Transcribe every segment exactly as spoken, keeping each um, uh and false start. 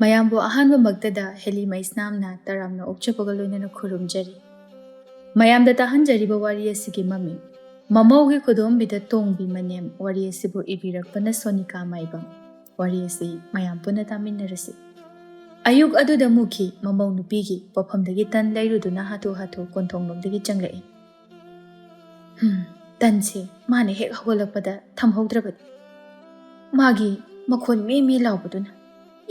ꯃꯌꯥꯝꯕꯨ ꯑꯍꯥꯟꯕꯃꯛꯇꯗ ꯍꯦꯂꯤ ꯃꯩꯁꯅꯥꯝꯅ ꯇꯔꯥꯝꯅ ꯑꯣꯛꯆꯕꯒ ꯂꯣꯏꯅꯅ ꯈꯨꯔꯨꯝꯖꯔꯤ꯫ ꯃꯌꯥꯝꯗ ꯇꯥꯍꯟꯖꯔꯤꯕ ꯋꯥꯔꯤ ꯑꯁꯤꯒꯤ ꯃꯃꯤꯡ "ꯃꯃꯧꯒꯤ ꯈꯨꯗꯣꯝꯕꯤꯗ ꯇꯣꯡꯕꯤ ꯃꯅꯦꯝ" ꯋꯥꯔꯤ ꯑꯁꯤꯕꯨ ꯏꯕꯤꯔꯛꯄꯅ ꯁꯣꯅꯤꯀꯥ ꯃꯥꯏꯕꯝ꯫ ꯋꯥꯔꯤ ꯑꯁꯤ ꯃꯌꯥꯝ ꯄꯨꯟꯅ ꯇꯥꯃꯤꯟꯅꯔꯁꯤ꯫ ꯑꯌꯨꯛ ꯑꯗꯨꯗ ꯃꯨꯈꯤ ꯃꯃꯧ ꯅꯨꯄꯤꯒꯤ ꯄꯣꯐꯝꯗꯒꯤ ꯇꯟ ꯂꯩꯔꯨꯗꯨꯅ ꯍꯥꯊꯨ ꯍꯥꯊꯨ ꯀꯣꯟꯊꯣꯡꯂꯣꯝꯗꯒꯤ ꯆꯪꯂꯛꯏ꯫ ꯍꯝ, ꯇꯟꯁꯦ ꯃꯥꯅ ꯍꯦꯛ ꯍꯧꯒꯠꯂꯛꯄꯗ ꯊꯝꯍꯧꯗ꯭ꯔꯕꯗꯤ꯫ ꯃꯥꯒꯤ ꯃꯈꯣꯟ ꯃꯤ ꯃꯤ ꯂꯥꯎꯕꯗꯨꯅ,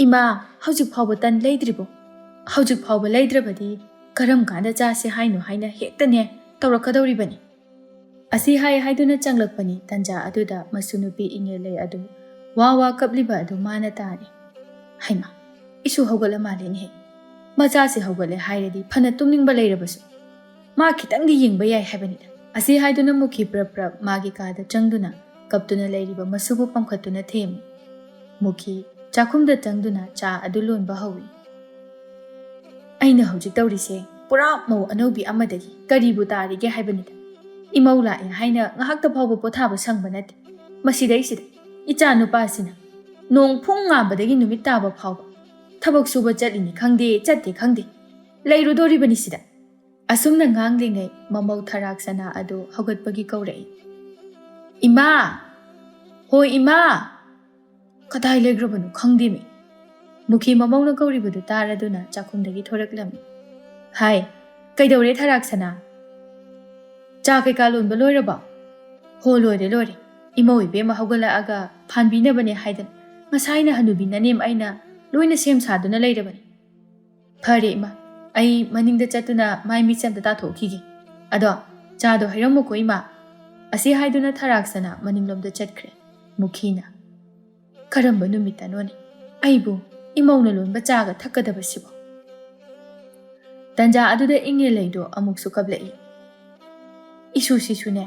"ꯏꯃꯥ, ꯍꯧꯖꯤꯛ ꯐꯥꯎꯕ ꯇꯟ ꯂꯩꯗ꯭ꯔꯤꯕꯣ? ꯍꯧꯖꯤꯛ ꯐꯥꯎꯕ ꯂꯩꯗ꯭ꯔꯕꯗꯤ ꯀꯔꯝ ꯀꯥꯟꯗ ꯆꯥꯁꯦ ꯍꯥꯏꯅꯣ?" ꯍꯥꯏꯅ ꯍꯦꯛꯇꯅꯦ ꯇꯧꯔꯛꯀꯗꯧꯔꯤꯕꯅꯤ꯫ ꯑꯁꯤ ꯍꯥꯏ ꯍꯥꯏꯗꯨꯅ ꯆꯪꯂꯛꯄꯅꯤ꯫ ꯇꯟꯖꯥ ꯑꯗꯨꯗ ꯃꯁꯨ ꯅꯨꯄꯤ ꯏꯉꯦꯜꯂꯩ ꯑꯗꯨ ꯋꯥ ꯋꯥ ꯀꯞꯂꯤꯕ ꯑꯗꯨ ꯃꯥꯅ ꯇꯥꯔꯦ꯫ "ꯍꯩꯃꯥ, ꯏꯁꯨ ꯍꯧꯒꯠꯂ ꯃꯥꯜꯂꯦꯅꯦꯍꯦ꯫ ꯃꯆꯥꯁꯤ ꯍꯧꯒꯠꯂꯦ ꯍꯥꯏꯔꯗꯤ ꯐꯅ ꯇꯨꯝꯅꯤꯡꯕ ꯂꯩꯔꯕꯁꯨ, ꯃꯥ ꯈꯤꯇꯪꯗꯤ ꯌꯦꯡꯕ ꯌꯥꯏ ꯍꯥꯏꯕꯅꯤꯗ"꯫ ꯑꯁꯤ ꯍꯥꯏꯗꯨꯅ ꯃꯨꯈꯤ ꯄ꯭ꯔꯞ ꯄ꯭ꯔꯞ ꯃꯥꯒꯤ ꯀꯥꯗ ꯆꯪꯗꯨꯅ ꯀꯞꯇꯨꯅ ꯂꯩꯔꯤꯕ ꯃꯁꯨꯕꯨ ꯄꯝꯈꯠꯇꯨꯅ ꯊꯦꯝꯃꯤ꯫ ꯃꯨꯈꯤ ꯆꯥꯛꯈꯨꯝꯗ ꯆꯪꯗꯨꯅ ꯆꯥ ꯑꯗꯨ ꯂꯣꯟꯕ ꯍꯧꯏ꯫ "ꯑꯩꯅ ꯍꯧꯖꯤꯛ ꯇꯧꯔꯤꯁꯦ ꯄꯨꯔꯥ ꯃꯧ ꯑꯅꯧꯕꯤ ꯑꯃꯗꯒꯤ ꯀꯔꯤꯕꯨ ꯇꯥꯔꯤꯒꯦ ꯍꯥꯏꯕꯅꯤꯗ꯫ ꯏꯃꯧ ꯂꯥꯛꯑꯦ ꯍꯥꯏꯅ ꯉꯥꯏꯍꯥꯛꯇ ꯐꯥꯎꯕ ꯄꯣꯊꯥꯕ ꯁꯪꯕ ꯅꯠꯇꯦ꯫ ꯃꯁꯤꯗꯩꯁꯤꯗ ꯏꯆꯥ ꯅꯨꯄꯥꯁꯤꯅ ꯅꯣꯡ ꯐꯨꯡ ꯉꯥꯟꯕꯗꯒꯤ ꯅꯨꯃꯤꯠ ꯇꯥꯕ ꯐꯥꯎꯕ ꯊꯕꯛ ꯁꯨꯕ ꯆꯠꯂꯤꯅꯤ ꯈꯪꯗꯦ, ꯆꯠꯇꯦ ꯈꯪꯗꯦ, ꯂꯩꯔꯨꯗꯣꯔꯤꯕꯅꯤ ꯁꯤꯗ"꯫ ꯑꯁꯨꯝꯅ ꯉꯥꯡꯂꯤꯉꯩ ꯃꯃꯧ ꯊꯔꯥꯛ ꯁꯅꯥ ꯑꯗꯨ ꯍꯧꯒꯠꯄꯒꯤ ꯀꯧꯔꯛꯏ꯫ "ꯏꯃꯥ! ꯍꯣꯏ ꯏꯃꯥ! ꯀꯗꯥꯏ ꯂꯩꯈ꯭ꯔꯕꯅꯣ ꯈꯪꯗꯦꯃꯤ"꯫ ꯃꯨꯈꯤ ꯃꯃꯧꯅ ꯀꯧꯔꯤꯕꯗꯨ ꯇꯥꯔꯗꯨꯅ ꯆꯥꯛꯈꯨꯝꯗꯒꯤ ꯊꯣꯔꯛꯂꯝꯃꯤ꯫ "ꯍꯥꯏ, ꯀꯩꯗꯧꯔꯦ ꯊꯔꯥꯛ ꯁꯅꯥ? ꯆꯥ ꯀꯩꯀꯥ ꯂꯣꯟꯕ ꯂꯣꯏꯔꯕꯣ?" "ꯍꯣ, ꯂꯣꯏꯔꯦ, ꯂꯣꯏꯔꯦ꯫ ꯏꯃꯧ ꯏꯕꯦꯝꯃ ꯍꯧꯒꯠꯂꯛꯑꯒ ꯐꯥꯟꯕꯤꯅꯕꯅꯦ ꯍꯥꯏꯗꯅ ꯉꯁꯥꯏꯅ ꯍꯅꯨꯕꯤ ꯅꯅꯦꯝ ꯑꯩꯅ ꯂꯣꯏꯅ ꯁꯦꯝ ꯁꯥꯗꯨꯅ ꯂꯩꯔꯕꯅꯤ"꯫ "ꯐꯔꯦ ꯏꯃꯥ, ꯑꯩ ꯃꯅꯤꯡꯗ ꯆꯠꯇꯨꯅ ꯃꯥꯏ ꯃꯤꯠꯁꯦ ꯑꯝꯇ ꯇꯥꯊꯣꯛꯈꯤꯒꯦ꯫ ꯑꯗꯣ ꯆꯥꯗꯣ ꯍꯩꯔꯝꯃꯨꯀꯣ ꯏꯃꯥ"꯫ ꯑꯁꯤ ꯍꯥꯏꯗꯨꯅ ꯊꯔꯥꯛ ꯁꯅꯥ ꯃꯅꯤꯡꯂꯣꯝꯗ ꯆꯠꯈ꯭ꯔꯦ꯫ ꯃꯨꯈꯤꯅ, "ꯀꯔꯝꯕ ꯅꯨꯃꯤꯠꯇꯅꯣꯅꯦ ꯑꯩꯕꯨ ꯏꯃꯧꯅ ꯂꯣꯟꯕ ꯆꯥꯒ ꯊꯛꯀꯗꯕꯁꯤꯕꯣ?" ꯇꯟꯖꯥ ꯑꯗꯨꯗ ꯏꯉꯦꯜꯂꯩꯗꯣ ꯑꯃꯨꯛꯁꯨ ꯀꯞꯂꯛꯏ꯫ "ꯏꯁꯨꯁꯤꯁꯨꯅꯦ,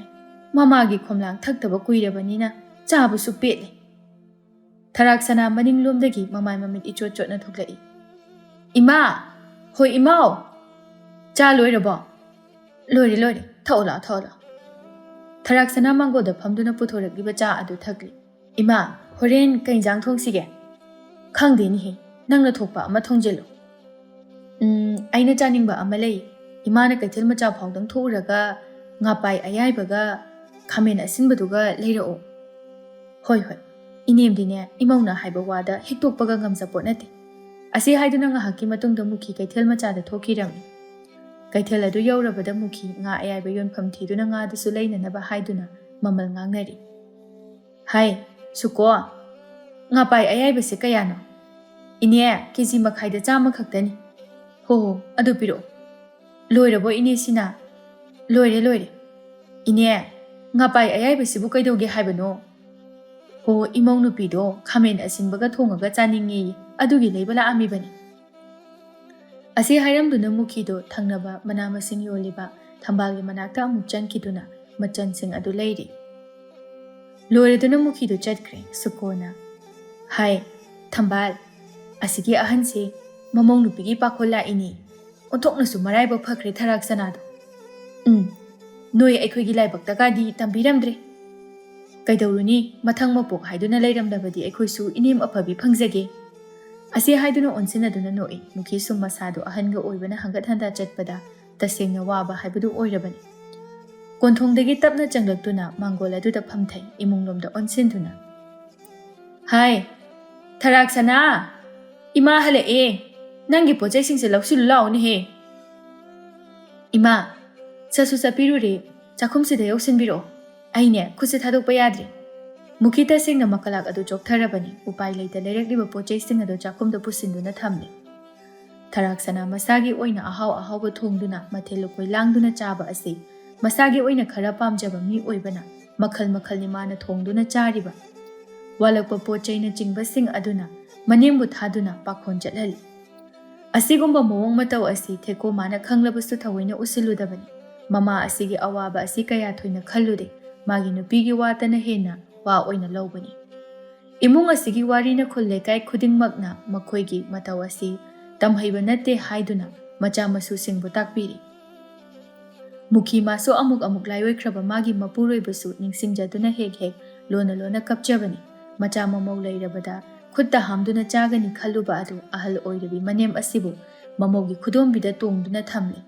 ꯃꯃꯥꯒꯤ ꯈꯣꯝꯂꯥꯡ ꯊꯛꯇꯕ ꯀꯨꯏꯔꯕꯅꯤꯅ ꯆꯥꯕꯁꯨ ꯄꯦꯠꯂꯦ"꯫ ꯊꯔꯥꯛ ꯁꯅꯥ ꯃꯅꯤꯡꯂꯣꯝꯗꯒꯤ ꯃꯃꯥꯏ ꯃꯃꯤꯠ ꯏꯆꯣꯠ ꯆꯣꯠꯅ ꯊꯣꯛꯂꯛꯏ꯫ "ꯏꯃꯥ! ꯍꯣꯏ ꯏꯃꯥꯎ! ꯆꯥ ꯂꯣꯏꯔꯕꯣ?" "ꯂꯣꯏꯔꯦ, ꯂꯣꯏꯔꯦ꯫ ꯊꯛꯑꯣ ꯂꯥꯛꯑꯣ, ꯊꯛꯑꯣ ꯂꯥꯛꯑꯣ"꯫ ꯊꯔꯥꯛ ꯁꯅꯥ ꯃꯥꯡꯒꯣꯜꯗ ꯐꯝꯗꯨꯅ ꯄꯨꯊꯣꯔꯛꯂꯤꯕ ꯆꯥ ꯑꯗꯨ ꯊꯛꯂꯤ꯫ "ꯏꯃꯥ, ꯍꯣꯔꯦꯟ ꯀꯩ ꯏꯟꯖꯥꯡ ꯊꯣꯡꯁꯤꯒꯦ?" "ꯈꯪꯗꯦꯅꯦꯍꯦ꯫ ꯅꯪꯅ ꯊꯣꯛꯄ ꯑꯃ ꯊꯣꯡꯖꯤꯜꯂꯨ꯫ ꯎꯝ, ꯑꯩꯅ ꯆꯥꯅꯤꯡꯕ ꯑꯃ ꯂꯩ꯫ ꯏꯃꯥꯅ ꯀꯩꯊꯦꯜ ꯃꯆꯥ ꯐꯥꯎꯗꯪ ꯊꯣꯛꯎꯔꯒ ꯉꯥꯄꯥꯏ ꯑꯌꯥꯏꯕꯒ ꯈꯥꯃꯦꯟ ꯑꯁꯤꯟꯕꯗꯨꯒ ꯂꯩꯔꯛꯑꯣ꯫ ꯍꯣꯏ, ꯍꯣꯏ꯫ ꯏꯅꯦꯝꯗꯤꯅꯦ, ꯏꯃꯧꯅ ꯍꯥꯏꯕ ꯋꯥꯗ ꯍꯤꯛꯇꯣꯛꯄꯒ ꯉꯝꯖꯄꯣꯠ ꯅꯠꯇꯦ꯫ ꯑꯁꯤ ꯍꯥꯏꯗꯨꯅ ꯉꯥꯏꯍꯥꯛꯀꯤ ꯃꯇꯨꯡꯗ ꯃꯨꯈꯤ ꯀꯩꯊꯦꯜ ꯃꯆꯥꯗ ꯊꯣꯛꯈꯤꯔꯝꯃꯤ꯫ ꯀꯩꯊꯦꯜ ꯑꯗꯨ ꯌꯧꯔꯕꯗ ꯃꯨꯈꯤ ꯉꯥ ꯑꯌꯥꯏꯕ ꯌꯣꯟꯐꯝ ꯊꯤꯗꯨꯅ ꯉꯥꯗꯨꯁꯨ ꯂꯩꯅꯅꯕ ꯍꯥꯏꯗꯨꯅ ꯃꯃꯜ ꯉꯥꯡꯅꯔꯤ꯫ ꯍꯥꯏ, ꯁꯨꯀꯣ, ꯉꯥꯄꯥꯏ ꯑꯌꯥꯏꯕꯁꯦ ꯀꯌꯥꯅꯣ? ꯏꯅꯦ, ꯀꯦ ꯖꯤ ꯃꯈꯥꯏꯗ ꯆꯥꯝꯃ ꯈꯛꯇꯅꯤ꯫ ꯍꯣ ꯍꯣ, ꯑꯗꯨ ꯄꯤꯔꯛꯑꯣ꯫ ꯂꯣꯏꯔꯕꯣ ꯏꯅꯦ ꯁꯤꯅ? ꯂꯣꯏꯔꯦ, ꯂꯣꯏꯔꯦ꯫ ꯏꯅꯦ, ꯉꯥꯄꯥꯏ ꯑꯌꯥꯏꯕꯁꯤꯕꯨ ꯀꯩꯗꯧꯒꯦ ꯍꯥꯏꯕꯅꯣ? ꯍꯣ, ꯏꯃꯧ ꯅꯨꯄꯤꯗꯣ ꯈꯥꯃꯦꯟ ꯑꯁꯤꯟꯕꯒ ꯊꯣꯡꯉꯒ ꯆꯥꯅꯤꯡꯉꯦꯌꯦ, ꯑꯗꯨꯒꯤ ꯂꯩꯕ ꯂꯥꯛꯑꯝꯃꯤꯕꯅꯤ꯫ ꯑꯁꯤ ꯍꯥꯏꯔꯝꯗꯨꯅ ꯃꯨꯈꯤꯗꯣ ꯊꯪꯅꯕ ꯃꯅꯥ ꯃꯁꯤꯡ ꯌꯣꯜꯂꯤꯕ ꯊꯝꯕꯥꯜꯒꯤ ꯃꯅꯥꯛꯇ ꯑꯃꯨꯛ ꯆꯪꯈꯤꯗꯨꯅ ꯃꯆꯜꯁꯤꯡ ꯑꯗꯨ ꯂꯩꯔꯤ꯫ ꯂꯣꯏꯔꯗꯨꯅ ꯃꯨꯈꯤꯗꯨ ꯆꯠꯈ꯭ꯔꯦ꯫ ꯁꯨꯀꯣꯅ, "ꯍꯥꯏ, ꯊꯝꯕꯥꯜ, ꯑꯁꯤꯒꯤ ꯑꯍꯟꯁꯦ ꯃꯃꯧ ꯅꯨꯄꯤꯒꯤ ꯄꯥꯈꯣꯜ ꯂꯥꯛꯏꯅꯦ꯫ ꯑꯣꯟꯊꯣꯛꯅꯁꯨ ꯃꯔꯥꯏꯕꯛ ꯐꯈ꯭ꯔꯦ ꯊꯔꯥꯛ ꯁꯅꯥꯗꯣ꯫ ꯎꯝ, ꯅꯣꯏ ꯑꯩꯈꯣꯏꯒꯤ ꯂꯥꯏꯕꯛꯇꯒꯗꯤ ꯇꯝꯕꯤꯔꯝꯗ꯭ꯔꯦ꯫ ꯀꯩꯗꯧꯔꯨꯅꯤ, ꯃꯊꯪ ꯃꯄꯣꯛ ꯍꯥꯏꯗꯨꯅ ꯂꯩꯔꯝꯂꯕꯗꯤ ꯑꯩꯈꯣꯏꯁꯨ ꯏꯅꯦꯝ ꯑꯐꯕꯤ ꯐꯪꯖꯒꯦ"꯫ ꯑꯁꯤ ꯍꯥꯏꯗꯨꯅ ꯑꯣꯟꯁꯤꯟꯅꯗꯨꯅ ꯅꯣꯛꯏ꯫ ꯃꯨꯈꯤ ꯁꯨꯝ ꯃꯁꯥꯗꯨ ꯑꯍꯟꯒ ꯑꯣꯏꯕꯅ ꯍꯪꯒꯠ ꯍꯟꯗ ꯆꯠꯄꯗ ꯇꯁꯦꯡꯅ ꯋꯥꯕ ꯍꯥꯏꯕꯗꯨ ꯑꯣꯏꯔꯕꯅꯤ꯫ ꯀꯣꯟꯊꯣꯡꯗꯒꯤ ꯇꯞꯅ ꯆꯪꯂꯛꯇꯨꯅ ꯃꯥꯡꯒꯣꯜ ꯑꯗꯨꯗ ꯐꯝꯊꯩ, ꯏꯃꯨꯡꯂꯣꯝꯗ ꯑꯣꯟꯁꯤꯟꯗꯨꯅ꯫ "ꯍꯥꯏ, ꯊꯔꯥꯛ ꯁꯅꯥ! ꯏꯃꯥ ꯍꯜꯂꯛꯑꯦ꯫ ꯅꯪꯒꯤ ꯄꯣꯠ ꯆꯩꯁꯤꯡꯁꯦ ꯂꯧꯁꯤꯜꯂꯨ ꯂꯥꯛꯑꯣꯅꯦꯍꯦ꯫" "ꯏꯃꯥ, ꯆꯠꯁꯨ ꯆꯠꯄꯤꯔꯨꯔꯦ, ꯆꯥꯛꯈꯨꯝꯁꯤꯗ ꯌꯧꯁꯤꯟꯕꯤꯔꯛꯑꯣ꯫ ꯑꯩꯅꯦ, ꯈꯨꯠꯁꯦ ꯊꯥꯗꯣꯛꯄ ꯌꯥꯗ꯭ꯔꯦ꯫" ꯃꯨꯈꯤ ꯇꯁꯦꯡꯅ ꯃꯀꯂꯥꯛ ꯑꯗꯨ ꯆꯣꯛꯊꯔꯕꯅꯤ꯫ ꯎꯄꯥꯏ ꯂꯩꯇ ꯂꯩꯔꯛꯂꯤꯕ ꯄꯣꯠ ꯆꯩꯁꯤꯡ ꯑꯗꯨ ꯆꯥꯛꯈꯨꯝꯗ ꯄꯨꯁꯤꯟꯗꯨꯅ ꯊꯝꯂꯦ꯫ ꯊꯔꯥꯛ ꯁꯅꯥ ꯃꯁꯥꯒꯤ ꯑꯣꯏꯅ ꯑꯍꯥꯎ ꯑꯍꯥꯎꯕ ꯊꯣꯡꯗꯨꯅ, ꯃꯊꯦꯜ ꯂꯨꯀꯣꯏ ꯂꯥꯡꯗꯨꯅ ꯆꯥꯕ ꯑꯁꯤ ꯃꯁꯥꯒꯤ ꯑꯣꯏꯅ ꯈꯔ ꯄꯥꯝꯖꯕ ꯃꯤ ꯑꯣꯏꯕꯅ ꯃꯈꯜ ꯃꯈꯜꯅꯤ ꯃꯥꯅ ꯊꯣꯡꯗꯨꯅ ꯆꯥꯔꯤꯕ꯫ ꯋꯥꯠꯂꯛꯄ ꯄꯣꯠ ꯆꯩꯅꯆꯤꯡꯕꯁꯤꯡ ꯑꯗꯨꯅ ꯃꯅꯦꯝꯕꯨ ꯊꯥꯗꯨꯅ ꯄꯥꯈꯣꯟ ꯆꯠꯍꯜꯂꯤ꯫ ꯑꯁꯤꯒꯨꯝꯕ ꯃꯑꯣꯡ ꯃꯇꯧ ꯑꯁꯤ ꯊꯦꯀꯣꯃꯥꯅ ꯈꯪꯂꯕꯁꯨ ꯊꯑꯣꯏꯅ ꯎꯠꯁꯤꯜꯂꯨꯗꯕꯅꯤ꯫ ꯃꯃꯥ ꯑꯁꯤꯒꯤ ꯑꯋꯥꯕ ꯑꯁꯤ ꯀꯌꯥ ꯊꯣꯏꯅ ꯈꯜꯂꯨꯗꯦ꯫ ꯃꯥꯒꯤ ꯅꯨꯄꯤꯒꯤ ꯋꯥꯇꯅ ꯍꯦꯟꯅ ꯋꯥ ꯑꯣꯏꯅ ꯂꯧꯕꯅꯤ꯫ ꯏꯃꯨꯡ ꯑꯁꯤꯒꯤ ꯋꯥꯔꯤꯅ ꯈꯨꯜ ꯂꯩꯀꯥꯏ ꯈꯨꯗꯤꯡꯃꯛꯅ ꯃꯈꯣꯏꯒꯤ ꯃꯇꯧ ꯑꯁꯤ ꯇꯝꯍꯩꯕ ꯅꯠꯇꯦ ꯍꯥꯏꯗꯨꯅ ꯃꯆꯥ ꯃꯁꯨꯁꯤꯡꯕꯨ ꯇꯥꯛꯄꯤꯔꯤ꯫ ꯃꯨꯈꯤ ꯃꯥꯁꯨ ꯑꯃꯨꯛ ꯑꯃꯨꯛ ꯂꯥꯏꯑꯣꯏꯈ꯭ꯔꯕ ꯃꯥꯒꯤ ꯃꯄꯨꯔꯣꯏꯕꯁꯨ ꯅꯤꯡꯁꯤꯡꯖꯗꯨꯅ ꯍꯦꯛ ꯍꯦꯛ ꯂꯣꯟꯅ ꯂꯣꯟꯅ ꯀꯞꯆꯕꯅꯤ꯫ ꯃꯆꯥ ꯃꯃꯧ ꯂꯩꯔꯕꯗ ꯈꯨꯠꯇ ꯍꯥꯝꯗꯨꯅ ꯆꯥꯒꯅꯤ ꯈꯜꯂꯨꯕ ꯑꯗꯨ ꯑꯍꯜ ꯑꯣꯏꯔꯕꯤ ꯃꯅꯦꯝ ꯑꯁꯤꯕꯨ ꯃꯃꯧꯒꯤ ꯈꯨꯗꯣꯝꯕꯤꯗ ꯇꯣꯡꯗꯨꯅ ꯊꯝꯂꯤ꯫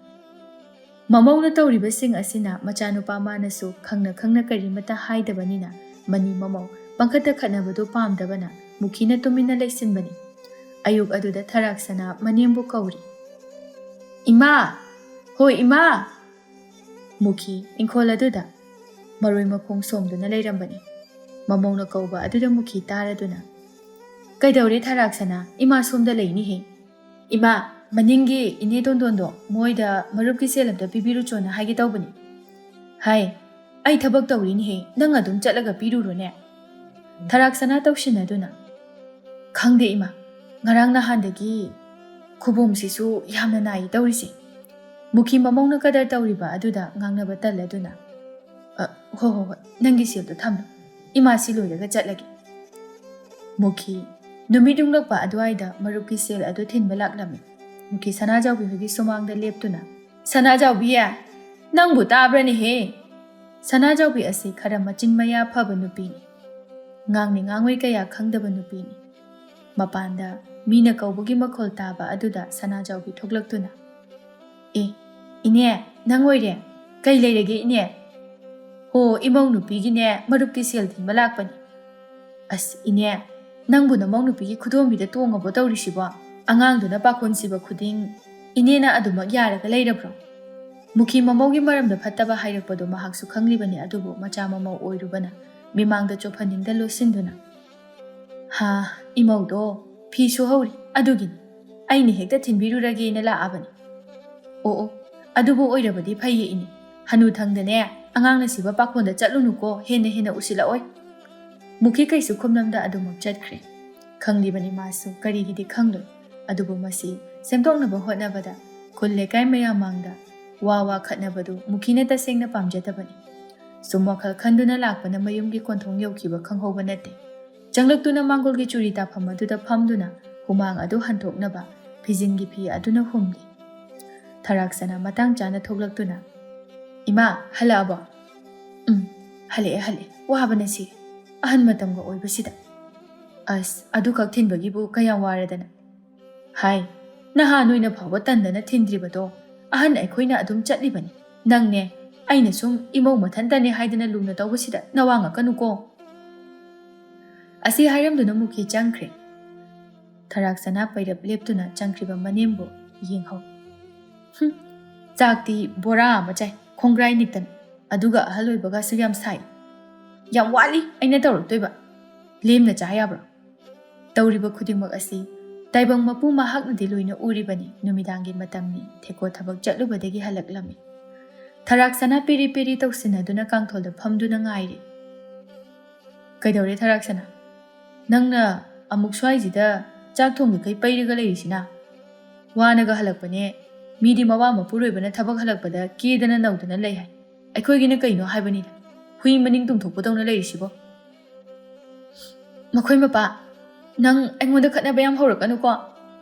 ꯃꯃꯧꯅ ꯇꯧꯔꯤꯕꯁꯤꯡ ꯑꯁꯤꯅ ꯃꯆꯥꯅꯨꯄꯥ ꯃꯥꯅꯁꯨ ꯈꯪꯅ ꯈꯪꯅ ꯀꯔꯤꯃꯠꯇ ꯍꯥꯏꯗꯕꯅꯤꯅ ꯃꯅꯤ ꯃꯃꯧ ꯄꯪꯈꯠꯇ ꯈꯠꯅꯕꯗꯨ ꯄꯥꯝꯗꯕꯅ ꯃꯨꯈꯤꯅ ꯇꯨꯃꯤꯟꯅ ꯂꯩꯁꯤꯟꯕꯅꯤ꯫ ꯑꯌꯨꯛ ꯑꯗꯨꯗ ꯊꯔꯥꯛꯁꯅꯥ ꯃꯅꯦꯝꯕꯨ ꯀꯧꯔꯤ꯫ "ꯏꯃꯥ! ꯍꯣꯏ ꯏꯃꯥ!" ꯃꯨꯈꯤ ꯏꯪꯈꯣꯜ ꯑꯗꯨꯗ ꯃꯔꯣꯏ ꯃꯈꯣꯡ ꯁꯣꯝꯗꯨꯅ ꯂꯩꯔꯝꯕꯅꯤ꯫ ꯃꯃꯧꯅ ꯀꯧꯕ ꯑꯗꯨꯗ ꯃꯨꯈꯤ ꯇꯥꯔꯗꯨꯅ, "ꯀꯩꯗꯧꯔꯦ ꯊꯔꯥꯛꯁꯅꯥ? ꯏꯃꯥ ꯁꯣꯝꯗ ꯂꯩꯅꯤꯍꯦ꯫ ꯏꯃꯥ, ꯃꯅꯤꯡꯒꯤ ꯏꯅꯦ ꯇꯣꯟꯗꯣꯟꯗꯣ ꯃꯣꯏꯗ ꯃꯔꯨꯞꯀꯤ ꯁꯦꯜ ꯑꯝꯇ ꯄꯤꯕꯤꯔꯨꯆꯣꯅ ꯍꯥꯏꯒꯦ ꯇꯧꯕꯅꯤ꯫ ꯍꯥꯏ, ꯑꯩ ꯊꯕꯛ ꯇꯧꯔꯤꯅꯤꯍꯦ, ꯅꯪ ꯑꯗꯨꯝ ꯆꯠꯂꯒ ꯄꯤꯔꯨꯔꯣꯅꯦ?" ꯊꯔꯥꯛꯁꯅꯥ ꯇꯧꯁꯤꯟꯅꯗꯨꯅ, "ꯈꯪꯗꯦ ꯏꯃꯥ, ꯉꯔꯥꯡ ꯅꯍꯥꯟꯗꯒꯤ ꯈꯨꯕꯣꯝꯁꯤꯁꯨ ꯌꯥꯝꯅ ꯅꯥꯏ ꯇꯧꯔꯤꯁꯦ꯫" ꯃꯨꯈꯤ ꯃꯃꯧꯅ ꯀꯗꯔ ꯇꯧꯔꯤꯕ ꯑꯗꯨꯗ ꯉꯥꯡꯅꯕ ꯇꯜꯂꯗꯨꯅ, "ꯑ, ꯍꯣ ꯍꯣ ꯍꯣꯏ, ꯅꯪꯒꯤ ꯁꯦꯜꯗꯣ ꯊꯝꯂꯣ, ꯏꯃꯥ ꯁꯤ ꯂꯣꯏꯔꯒ ꯆꯠꯂꯒꯦ꯫" ꯃꯨꯈꯤ ꯅꯨꯃꯤꯠ ꯌꯨꯡꯂꯛꯄ ꯑꯗꯨꯋꯥꯏꯗ ꯃꯔꯨꯞꯀꯤ ꯁꯦꯜ ꯑꯗꯨ ꯊꯤꯟꯕ ꯂꯥꯛꯂꯝꯃꯤ꯫ ꯃꯨꯈꯤ ꯁꯅꯥꯖꯥꯎꯕꯤ ꯍꯣꯏꯒꯤ ꯁꯨꯃꯥꯡꯗ ꯂꯦꯞꯇꯨꯅ, "ꯁꯅꯥꯖꯥꯎꯕꯤ, ꯅꯪꯕꯨ ꯇꯥꯕ꯭ꯔꯅꯦꯍꯦ?" ꯁꯅꯥꯖꯥꯎꯕꯤ ꯑꯁꯤ ꯈꯔ ꯃꯆꯤꯟ ꯃꯌꯥ ꯐꯕ ꯅꯨꯄꯤꯅꯤ꯫ ꯉꯥꯡꯅꯤ ꯉꯥꯡꯉꯣꯏ ꯀꯌꯥ ꯈꯪꯗꯕ ꯅꯨꯄꯤꯅꯤ꯫ ꯃꯄꯥꯟꯗ ꯃꯤꯅ ꯀꯧꯕꯒꯤ ꯃꯈꯣꯜ ꯇꯥꯕ ꯑꯗꯨꯗ ꯁꯅꯥꯖꯥꯎꯕꯤ ꯊꯣꯛꯂꯛꯇꯨꯅ, "ꯑꯦ, ꯏꯅꯦ, ꯅꯪ ꯑꯣꯏꯔꯦ? ꯀꯩ ꯂꯩꯔꯒꯦ ꯏꯅꯦ?" "ꯍꯣ, ꯏꯃꯧ ꯅꯨꯄꯤꯒꯤꯅꯦ, ꯃꯔꯨꯞꯀꯤ ꯁꯦꯜ ꯊꯤꯟꯕ ꯂꯥꯛꯄꯅꯤ꯫" "ꯑꯁ ꯏꯅꯦ, ꯅꯪꯕꯨ ꯅꯃꯧ ꯅꯨꯄꯤꯒꯤ ꯈꯨꯗꯣꯝꯕꯤꯗ ꯇꯣꯡꯉꯕꯣ ꯇꯧꯔꯤꯁꯤꯕꯣ? ꯑꯉꯥꯡꯗꯨꯅ ꯄꯥꯈꯣꯟ ꯁꯤꯕ ꯈꯨꯗꯤꯡ ꯏꯅꯦꯅ ꯑꯗꯨꯃꯛ ꯌꯥꯔꯒ ꯂꯩꯔꯕ꯭ꯔꯣ?" ꯃꯨꯈꯤ ꯃꯃꯧꯒꯤ ꯃꯔꯝꯗ ꯐꯠꯇꯕ ꯍꯥꯏꯔꯛꯄꯗꯣ ꯃꯍꯥꯛꯁꯨ ꯈꯪꯂꯤꯕꯅꯤ, ꯑꯗꯨꯕꯨ ꯃꯆꯥ ꯃꯃꯧ ꯑꯣꯏꯔꯨꯕꯅ ꯃꯤꯃꯥꯡꯗ ꯆꯣꯞꯍꯟꯅꯤꯡꯗ ꯂꯣꯠꯁꯤꯟꯗꯨꯅ, "ꯍꯥ, ꯏꯃꯧꯗꯣ ꯐꯤ ꯁꯨꯍꯧꯔꯤ, ꯑꯗꯨꯒꯤꯅꯤ꯫ ꯑꯩꯅ ꯍꯦꯛꯇ ꯊꯤꯟꯕꯤꯔꯨꯔꯒꯦꯅ ꯂꯥꯛꯑꯕꯅꯤ꯫ ꯑꯣ ꯑꯣ, ꯑꯗꯨꯕꯨ ꯑꯣꯏꯔꯕꯗꯤ ꯐꯩꯌꯦ ꯏꯅꯦ꯫ ꯍꯅꯨꯊꯪꯗꯅꯦ, ꯑꯉꯥꯡꯅ ꯁꯤꯕ ꯄꯥꯈꯣꯟꯗ ꯆꯠꯂꯨꯅꯨꯀꯣ, ꯍꯦꯟꯅ ꯍꯦꯟꯅ ꯎꯁꯤꯜꯂꯛꯑꯣꯏ꯫" ꯃꯨꯈꯤ ꯀꯩꯁꯨ ꯈꯨꯝꯂꯝꯗ ꯑꯗꯨꯃꯛ ꯆꯠꯈ꯭ꯔꯦ꯫ ꯈꯪꯂꯤꯕꯅꯤ ꯃꯥꯁꯨ, ꯀꯔꯤꯒꯤꯗꯤ ꯈꯪꯂꯣꯏ꯫ ꯑꯗꯨꯕꯨ ꯃꯁꯤ ꯁꯦꯝꯗꯣꯛꯅꯕ ꯍꯣꯠꯅꯕꯗ ꯈꯨꯜ ꯂꯩꯀꯥꯏ ꯃꯌꯥꯝ ꯃꯥꯡꯗ ꯋꯥ ꯋꯥ ꯈꯠꯅꯕꯗꯨ ꯃꯨꯈꯤꯅ ꯇꯁꯦꯡꯅ ꯄꯥꯝꯖꯗꯕꯅꯤ꯫ ꯁꯨꯝ ꯋꯥꯈꯜ ꯈꯟꯗꯨꯅ ꯂꯥꯛꯄꯅ ꯃꯌꯨꯝꯒꯤ ꯀꯣꯟꯊꯣꯡ ꯌꯧꯈꯤꯕ ꯈꯪꯍꯧꯕ ꯅꯠꯇꯦ꯫ ꯆꯪꯂꯛꯇꯨꯅ ꯃꯥꯡꯒꯣꯜꯒꯤ ꯆꯨꯔꯤ ꯇꯥꯐꯝ ꯑꯗꯨꯗ ꯐꯝꯗꯨꯅ ꯍꯨꯃꯥꯡ ꯑꯗꯨ ꯍꯟꯊꯣꯛꯅꯕ ꯐꯤꯖꯤꯟꯒꯤ ꯐꯤ ꯑꯗꯨꯅ ꯍꯨꯝꯂꯤ꯫ ꯊꯔꯥꯛꯁꯅꯥ ꯃꯇꯥꯡ ꯆꯥꯅ ꯊꯣꯛꯂꯛꯇꯨꯅ, "ꯏꯃꯥ, ꯍꯜꯂꯛꯑꯕꯣ?" "ꯎꯝ, ꯍꯜꯂꯛꯑꯦ, ꯍꯜꯂꯛꯑꯦ꯫ ꯋꯥꯕꯅ ꯁꯤꯔꯦ꯫ ꯑꯍꯟ ꯃꯇꯝꯒ ꯑꯣꯏꯕꯁꯤꯗ꯫" "ꯑꯁ, ꯑꯗꯨꯈꯛ ꯊꯤꯟꯕꯒꯤꯕꯨ ꯀꯌꯥꯝ ꯋꯥꯔꯗꯅ?" "ꯍꯥꯏ, ꯅꯍꯥ ꯅꯣꯏꯅ ꯐꯥꯎꯕ ꯇꯟꯗꯅ ꯊꯤꯟꯗ꯭ꯔꯤꯕꯗꯣ ꯑꯍꯟ ꯑꯩꯈꯣꯏꯅ ꯑꯗꯨꯝ ꯆꯠꯂꯤꯕꯅꯤ꯫ ꯅꯪꯅꯦ, ꯑꯩꯅ ꯁꯨꯝ ꯏꯃꯧ ꯃꯊꯟꯇꯅꯦ ꯍꯥꯏꯗꯅ ꯂꯨꯅ ꯇꯧꯕꯁꯤꯗ ꯅꯋꯥ ꯉꯥꯛꯀꯅꯨꯀꯣ"꯫ ꯑꯁꯤ ꯍꯥꯏꯔꯝꯗꯨꯅ ꯃꯨꯈꯤ ꯆꯪꯈ꯭ꯔꯦ꯫ ꯊꯔꯥꯛ ꯁꯅꯥ ꯄꯩꯔꯞ ꯂꯦꯞꯇꯨꯅ ꯆꯪꯈ꯭ꯔꯤꯕ ꯃꯅꯦꯝꯕꯨ ꯌꯦꯡꯍꯧ꯫ "ꯍꯨꯝ, ꯆꯥꯛꯇꯤ ꯕꯣꯔꯥ ꯑꯃ ꯆꯥꯏ, ꯈꯣꯡꯒ꯭ꯔꯥꯏ ꯅꯤꯛꯇꯅ, ꯑꯗꯨꯒ ꯑꯍꯜ ꯑꯣꯏꯕꯒꯁꯨ ꯌꯥꯝ ꯁꯥꯏ꯫ ꯌꯥꯝ ꯋꯥꯠꯂꯤ ꯑꯩꯅ ꯇꯧꯔꯛꯇꯣꯏꯕ꯫ ꯂꯦꯝꯅ ꯆꯥ ꯌꯥꯕ꯭ꯔꯣ?" ꯇꯧꯔꯤꯕ ꯈꯨꯗꯤꯡꯃꯛ ꯑꯁꯤ ꯇꯥꯏꯕꯪ ꯃꯄꯨ ꯃꯍꯥꯛꯅꯗꯤ ꯂꯣꯏꯅ ꯎꯔꯤꯕꯅꯤ꯫ ꯅꯨꯃꯤꯗꯥꯡꯒꯤ ꯃꯇꯝꯅꯤ꯫ ꯊꯦꯀꯣ ꯊꯕꯛ ꯆꯠꯂꯨꯕꯗꯒꯤ ꯍꯜꯂꯛꯂꯝꯃꯤ꯫ ꯊꯔꯥꯛ ꯁꯅꯥ ꯄꯦꯔꯤ ꯄꯦꯔꯤ ꯇꯧꯁꯤꯟꯅꯗꯨꯅ ꯀꯥꯡꯊꯣꯜꯗ ꯐꯝꯗꯨꯅ ꯉꯥꯏꯔꯤ꯫ "ꯀꯩꯗꯧꯔꯦ ꯊꯔꯥꯛ ꯁꯅꯥ? ꯅꯪꯅ ꯑꯃꯨꯛ ꯁ꯭ꯋꯥꯏꯁꯤꯗ ꯆꯥꯛ ꯊꯣꯡꯂꯤꯈꯩ ꯄꯩꯔꯒ ꯂꯩꯔꯤꯁꯤꯅ? ꯋꯥꯅꯒ ꯍꯜꯂꯛꯄꯅꯦ꯫ ꯃꯤꯗꯤ ꯃꯋꯥ ꯃꯄꯨꯔꯣꯏꯕꯅ ꯊꯕꯛ ꯍꯜꯂꯛꯄꯗ ꯀꯦꯗꯅ ꯅꯧꯗꯅ ꯂꯩ ꯍꯥꯏ꯫ ꯑꯩꯈꯣꯏꯒꯤꯅ ꯀꯩꯅꯣ ꯍꯥꯏꯕꯅꯤꯗ, ꯍꯨꯏ ꯃꯅꯤꯡ ꯇꯨꯝꯊꯣꯛꯄꯗꯧꯅ ꯂꯩꯔꯤꯁꯤꯕꯣ?" "ꯃꯈꯣꯏ ꯃꯄꯥ, ꯅꯪ ꯑꯩꯉꯣꯟꯗ ꯈꯠꯅꯕ ꯌꯥꯝ ꯍꯧꯔꯛꯀꯅꯨꯀꯣ꯫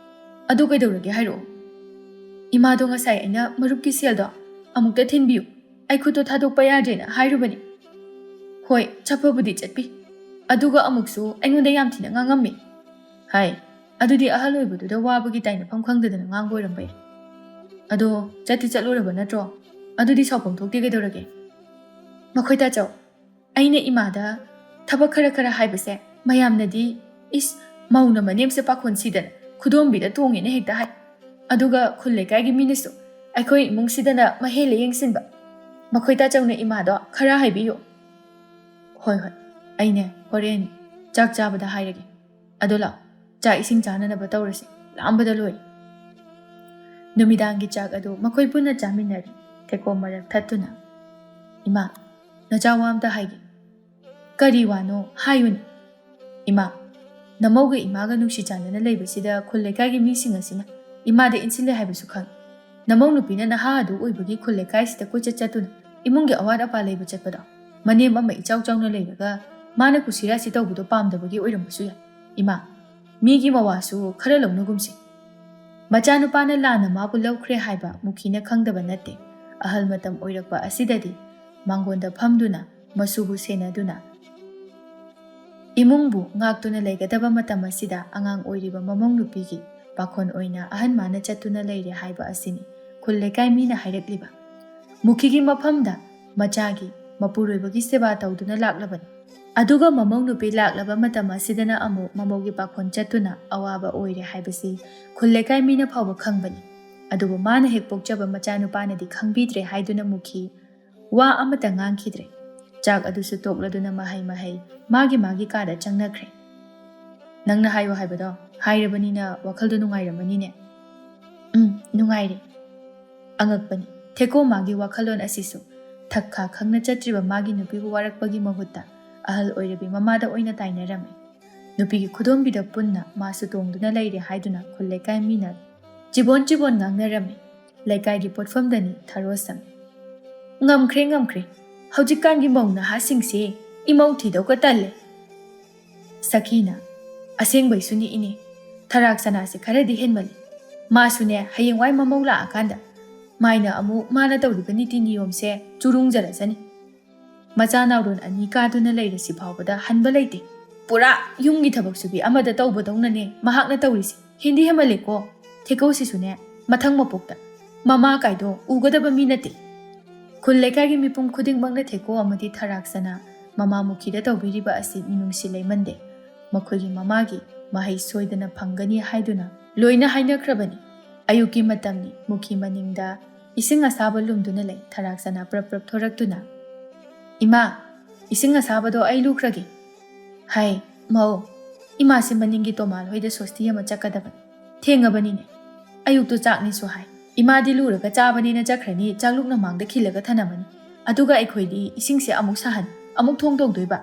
ꯑꯗꯨ ꯀꯩꯗꯧꯔꯒꯦ ꯍꯥꯏꯔꯛꯑꯣ꯫ ꯏꯃꯥꯗꯣ ꯉꯁꯥꯏ ꯑꯩꯅ ꯃꯔꯨꯞꯀꯤ ꯁꯦꯜꯗꯣ ꯑꯃꯨꯛꯇ ꯊꯤꯟꯕꯤꯌꯨ, ꯑꯩ ꯈꯨꯠꯇꯣ ꯊꯥꯗꯣꯛꯄ ꯌꯥꯗ꯭ꯔꯦꯅ ꯍꯥꯏꯔꯨꯕꯅꯤ꯫ ꯍꯣꯏ, ꯆꯠꯄꯕꯨꯗꯤ ꯆꯠꯄꯤ꯫ ꯑꯗꯨꯒ ꯑꯃꯨꯛꯁꯨ ꯑꯩꯉꯣꯟꯗ ꯌꯥꯝ ꯊꯤꯅ ꯉꯥꯡꯉꯝꯃꯤ" ꯍꯥꯏ꯫ "ꯑꯗꯨꯗꯤ ꯑꯍꯜ ꯑꯣꯏꯕꯗꯨꯗ ꯋꯥꯕꯒꯤ ꯇꯥꯏꯅꯐꯝ ꯈꯪꯗꯗꯅ ꯉꯥꯡꯕ ꯑꯣꯏꯔꯝꯕ ꯌꯥꯏ꯫ ꯑꯗꯣ ꯆꯠꯇꯤ ꯆꯠꯂꯨꯔꯕ ꯅꯠꯇ꯭ꯔꯣ? ꯑꯗꯨꯗꯤ ꯁꯥꯎꯐꯝ ꯊꯣꯛꯇꯦ ꯀꯩꯗꯧꯔꯒꯦ?" "ꯃꯈꯣꯏ ꯇꯥꯆꯧ, ꯑꯩꯅ ꯏꯃꯥꯗ ꯊꯕꯛ ꯈꯔ ꯈꯔ ꯍꯥꯏꯕꯁꯦ ꯃꯌꯥꯝꯅꯗꯤ, 'ꯏꯁ, ꯃꯧꯅ ꯃꯅꯦꯝꯁꯦ ꯄꯥꯈꯣꯟ ꯁꯤꯗꯅ ꯈꯨꯗꯣꯝꯕꯤꯗ ꯇꯣꯡꯉꯦꯅ' ꯍꯦꯛꯇ ꯍꯥꯏ꯫ ꯑꯗꯨꯒ ꯈꯨꯜ ꯂꯩꯀꯥꯏꯒꯤ ꯃꯤꯅꯁꯨ ꯑꯩꯈꯣꯏ ꯏꯃꯨꯡꯁꯤꯗꯅ ꯃꯍꯦꯜꯂꯦ ꯌꯦꯡꯁꯤꯟꯕ꯫ ꯃꯈꯣꯏ ꯇꯥꯆꯧꯅ ꯏꯃꯥꯗꯣ ꯈꯔ ꯍꯥꯏꯕꯤꯌꯨ"꯫ "ꯍꯣꯏ, ꯍꯣꯏ, ꯑꯩꯅꯦ ꯍꯣꯔꯦꯟ ꯆꯥꯛ ꯆꯥꯕꯗ ꯍꯥꯏꯔꯒꯦ꯫ ꯑꯗꯣ ꯂꯥꯛꯑꯣ, ꯆꯥꯛ ꯏꯁꯤꯡ ꯆꯥꯅꯅꯕ ꯇꯧꯔꯁꯤ, ꯂꯥꯝꯕꯗ ꯂꯣꯏꯔꯦ"꯫ ꯅꯨꯃꯤꯗꯥꯡꯒꯤ ꯆꯥꯛ ꯑꯗꯨ ꯃꯈꯣꯏ ꯄꯨꯟꯅ ꯆꯥꯃꯤꯟꯅꯔꯤ꯫ ꯊꯦꯀꯣ ꯃꯔꯛ ꯊꯠꯇꯨꯅ, "ꯏꯃꯥ, ꯅꯆꯥ ꯋꯥ ꯑꯝꯇ ꯍꯥꯏꯒꯦ"꯫ "ꯀꯔꯤ ꯋꯥꯅꯣ? ꯍꯥꯏꯌꯨꯅꯦ"꯫ "ꯏꯃꯥ, ꯅꯃꯧꯒ ꯏꯃꯥꯒ ꯅꯨꯡꯁꯤ ꯆꯥꯟꯅꯅ ꯂꯩꯕꯁꯤꯗ ꯈꯨꯜ ꯂꯩꯀꯥꯏꯒꯤ ꯃꯤꯁꯤꯡ ꯑꯁꯤꯅ ꯏꯃꯥꯗ ꯏꯟꯁꯤꯜꯂꯦ ꯍꯥꯏꯕꯁꯨ ꯈꯪꯏ꯫ ꯅꯃꯧ ꯅꯨꯄꯤꯅ ꯅꯍꯥ ꯑꯗꯨ ꯑꯣꯏꯕꯒꯤ ꯈꯨꯜ ꯂꯩꯀꯥꯏꯁꯤꯗ ꯀꯣꯏꯆꯠ ꯆꯠꯇꯨꯅ ꯏꯃꯨꯡꯒꯤ ꯑꯋꯥꯠ ꯑꯄꯥ ꯂꯩꯕ ꯆꯠꯄꯗꯣ ꯃꯅꯦꯝ ꯑꯃ ꯏꯆꯥꯎ ꯆꯥꯎꯅ ꯂꯩꯔꯒ ꯃꯥꯅ ꯀꯨꯁꯤꯔꯥꯁꯤ ꯇꯧꯕꯗꯣ ꯄꯥꯝꯗꯕꯒꯤ ꯑꯣꯏꯔꯝꯕꯁꯨ ꯌꯥꯏ꯫ ꯏꯃꯥ, ꯃꯤꯒꯤ ꯃꯋꯥꯁꯨ ꯈꯔ ꯂꯧꯅꯒꯨꯝꯁꯤ꯫ ꯃꯆꯥꯅꯨꯄꯥꯅ ꯂꯥꯟꯅ ꯃꯥꯕꯨ ꯂꯧꯈ꯭ꯔꯦ ꯍꯥꯏꯕ ꯃꯨꯈꯤꯅ ꯈꯪꯗꯕ ꯅꯠꯇꯦ꯫ ꯑꯍꯜ ꯃꯇꯝ ꯑꯣꯏꯔꯛꯄ ꯑꯁꯤꯗꯗꯤ ꯃꯥꯡꯒꯣꯟꯗ ꯐꯝꯗꯨꯅ ꯃꯁꯨꯕꯨ ꯁꯦꯟꯅꯗꯨꯅ ꯏꯃꯨꯡꯕꯨ ꯉꯥꯛꯇꯨꯅ ꯂꯩꯒꯗꯕ ꯃꯇꯝ ꯑꯁꯤꯗ ꯑꯉꯥꯡ ꯑꯣꯏꯔꯤꯕ ꯃꯃꯧ ꯅꯨꯄꯤꯒꯤ ꯄꯥꯈꯣꯟ ꯑꯣꯏꯅ ꯑꯍꯟ ꯃꯥꯅ ꯆꯠꯇꯨꯅ ꯂꯩꯔꯦ ꯍꯥꯏꯕ ꯑꯁꯤꯅꯤ ꯈꯨꯜ ꯂꯩꯀꯥꯏ ꯃꯤꯅ ꯍꯥꯏꯔꯛꯂꯤꯕ꯫ ꯃꯨꯈꯤꯒꯤ ꯃꯐꯝꯗ ꯃꯆꯥꯒꯤ ꯃꯄꯨꯔꯣꯏꯕꯒꯤ ꯁꯦꯕꯥ ꯇꯧꯗꯨꯅ ꯂꯥꯛꯂꯕꯅꯤ꯫ ꯑꯗꯨꯒ ꯃꯃꯧ ꯅꯨꯄꯤ ꯂꯥꯛꯂꯕ ꯃꯇꯝ ꯑꯁꯤꯗꯅ ꯑꯃꯨꯛ ꯃꯃꯧꯒꯤ ꯄꯥꯈꯣꯟ ꯆꯠꯇꯨꯅ ꯑꯋꯥꯕ ꯑꯣꯏꯔꯦ ꯍꯥꯏꯕꯁꯤ ꯈꯨꯜ ꯂꯩꯀꯥꯏ ꯃꯤꯅ ꯐꯥꯎꯕ ꯈꯪꯕꯅꯤ꯫ ꯑꯗꯨꯕꯨ ꯃꯥꯅ ꯍꯦꯛ ꯄꯣꯛꯆꯕ ꯃꯆꯥꯅꯨꯄꯥꯅꯗꯤ ꯈꯪꯕꯤꯗ꯭ꯔꯦ ꯍꯥꯏꯗꯨꯅ ꯃꯨꯈꯤ ꯋꯥ ꯑꯃꯠꯇ ꯉꯥꯡꯈꯤꯗ꯭ꯔꯦ꯫ ꯆꯥꯛ ꯑꯗꯨꯁꯨ ꯇꯣꯛꯂꯗꯨꯅ ꯃꯍꯩ ꯃꯍꯩ ꯃꯥꯒꯤ ꯃꯥꯒꯤ ꯀꯥꯗ ꯆꯪꯅꯈ꯭ꯔꯦ꯫ "ꯅꯪꯅ ꯍꯥꯏꯌꯣ ꯍꯥꯏꯕꯗꯣ ꯍꯥꯏꯔꯕꯅꯤꯅ ꯋꯥꯈꯜꯗꯣ ꯅꯨꯡꯉꯥꯏꯔꯝꯃꯅꯤꯅꯦ?" "ꯎꯝ, ꯅꯨꯡꯉꯥꯏꯔꯦ꯫" ꯑꯉꯛꯄꯅꯤ, ꯊꯦꯀꯣ ꯃꯥꯒꯤ ꯋꯥꯈꯜꯂꯣꯟ ꯑꯁꯤꯁꯨ ꯊꯛ ꯈꯥ ꯈꯪꯅ ꯆꯠꯇ꯭ꯔꯤꯕ ꯃꯥꯒꯤ ꯅꯨꯄꯤꯕꯨ ꯋꯥꯔꯛꯄꯒꯤ ꯃꯍꯨꯠꯇ ꯑꯍꯜ ꯑꯣꯏꯔꯕꯤ ꯃꯃꯥꯗ ꯑꯣꯏꯅ ꯇꯥꯏꯅꯔꯝꯃꯤ꯫ ꯅꯨꯄꯤꯒꯤ ꯈꯨꯗꯣꯝꯕꯤꯗ ꯄꯨꯟꯅ ꯃꯥꯁꯨ ꯇꯣꯡꯗꯨꯅ ꯂꯩꯔꯦ ꯍꯥꯏꯗꯨꯅ ꯈꯨꯜ ꯂꯩꯀꯥꯏ ꯃꯤꯅ ꯆꯤꯕꯣꯟ ꯆꯤꯕꯣꯟ ꯉꯥꯡꯅꯔꯝꯃꯤ꯫ ꯂꯩꯀꯥꯏꯒꯤ ꯄꯣꯠꯐꯝꯗꯅꯤ ꯊꯔꯣ ꯁꯝꯃꯤ꯫ "ꯉꯝꯈ꯭ꯔꯦ, ꯉꯝꯈ꯭ꯔꯦ꯫ ꯍꯧꯖꯤꯛꯀꯥꯟꯒꯤ ꯃꯧ ꯅꯍꯥꯁꯤꯡꯁꯦ ꯏꯃꯧ ꯊꯤꯗꯧꯒ ꯇꯜꯂꯦ꯫" ꯁꯈꯤꯅ, "ꯑꯁꯦꯡꯕꯩꯁꯨꯅꯤ ꯏꯅꯦ, ꯊꯔꯥꯛ ꯁꯅꯥꯁꯦ ꯈꯔꯗꯤ ꯍꯦꯟꯃꯜꯂꯤ꯫ ꯃꯥꯁꯨꯅꯦ ꯍꯌꯦꯡꯋꯥꯏ ꯃꯃꯧ ꯂꯥꯛꯑꯀꯥꯟꯗ ꯃꯥꯏꯅ ꯑꯃꯨꯛ ꯃꯥꯅ ꯇꯧꯔꯤꯕ ꯅꯤꯇꯤ ꯅꯤꯌꯣꯝꯁꯦ ꯆꯨꯔꯨꯡꯖꯔꯁꯅꯤ꯫ ꯃꯆꯥ ꯅꯥꯎꯔꯣꯟ ꯑꯅꯤ ꯀꯥꯗꯨꯅ ꯂꯩꯔꯁꯤ ꯐꯥꯎꯕꯗ ꯍꯟꯕ ꯂꯩꯇꯦ꯫ ꯄꯨꯔꯥ ꯌꯨꯝꯒꯤ ꯊꯕꯛ ꯁꯨꯕꯤ ꯑꯃꯗ ꯇꯧꯕꯗꯧꯅꯅꯦ ꯃꯍꯥꯛꯅ ꯇꯧꯔꯤꯁꯦ꯫ ꯍꯦꯟꯗꯤ ꯍꯦꯟꯃꯜꯂꯦꯀꯣ ꯊꯦꯀꯧꯁꯤꯁꯨꯅꯦ, ꯃꯊꯪ ꯃꯄꯣꯛꯇ ꯃꯃꯥ ꯀꯥꯏꯗꯣ ꯎꯒꯗꯕ ꯃꯤ ꯅꯠꯇꯦ꯫" ꯈꯨꯜ ꯂꯩꯀꯥꯏꯒꯤ ꯃꯤꯄꯨꯝ ꯈꯨꯗꯤꯡꯃꯛꯅ ꯊꯦꯀꯣ ꯑꯃꯗꯤ ꯊꯔꯥꯛ ꯁꯅꯥ ꯃꯃꯥ ꯃꯨꯈꯤꯗ ꯇꯧꯕꯤꯔꯤꯕ ꯑꯁꯤ ꯃꯤꯅꯨꯡꯁꯤ ꯂꯩꯃꯟꯗꯦ꯫ ꯃꯈꯣꯏꯒꯤ ꯃꯃꯥꯒꯤ ꯃꯍꯩ ꯁꯣꯏꯗꯅ ꯐꯪꯒꯅꯤ ꯍꯥꯏꯗꯨꯅ ꯂꯣꯏꯅ ꯍꯥꯏꯅꯈ꯭ꯔꯕꯅꯤ꯫ ꯑꯌꯨꯛꯀꯤ ꯃꯇꯝꯅꯤ꯫ ꯃꯨꯈꯤ ꯃꯅꯤꯡꯗ ꯏꯁꯤꯡ ꯑꯁꯥꯕ ꯂꯨꯝꯗꯨꯅ ꯂꯩ꯫ ꯊꯔꯥꯛ ꯁꯅꯥ ꯄ꯭ꯔꯞ ꯄ꯭ꯔꯞ ꯊꯣꯔꯛꯇꯨꯅ, "ꯏꯃꯥ, ꯏꯁꯤꯡ ꯑꯁꯥꯕꯗꯣ ꯑꯩ ꯂꯨꯈ꯭ꯔꯒꯦ꯫" "ꯍꯥꯏ, ꯃꯧ, ꯏꯃꯥꯁꯤ ꯃꯅꯤꯡꯒꯤ ꯇꯣꯃꯥꯜ ꯍꯣꯏꯗ ꯁꯣꯁꯇꯤ ꯑꯃ ꯆꯠꯀꯗꯕꯅꯤ꯫ ꯊꯦꯡꯉꯕꯅꯤꯅꯦ꯫ ꯑꯌꯨꯛꯇꯨ ꯆꯥꯛꯅꯤꯁꯨ ꯍꯥꯏ꯫ ꯏꯃꯥꯗꯤ ꯂꯨꯔꯒ ꯆꯥꯕꯅꯦꯅ ꯆꯠꯈ꯭ꯔꯅꯤ, ꯆꯥꯛꯂꯨꯛꯅ ꯃꯥꯡꯗ ꯈꯤꯜꯂꯒ ꯊꯅꯝꯃꯅꯤ꯫ ꯑꯗꯨꯒ ꯑꯩꯈꯣꯏꯗꯤ ꯏꯁꯤꯡꯁꯦ ꯑꯃꯨꯛ ꯁꯥꯍꯟ, ꯑꯃꯨꯛ ꯊꯣꯡ ꯇꯧꯗꯣꯏꯕ꯫"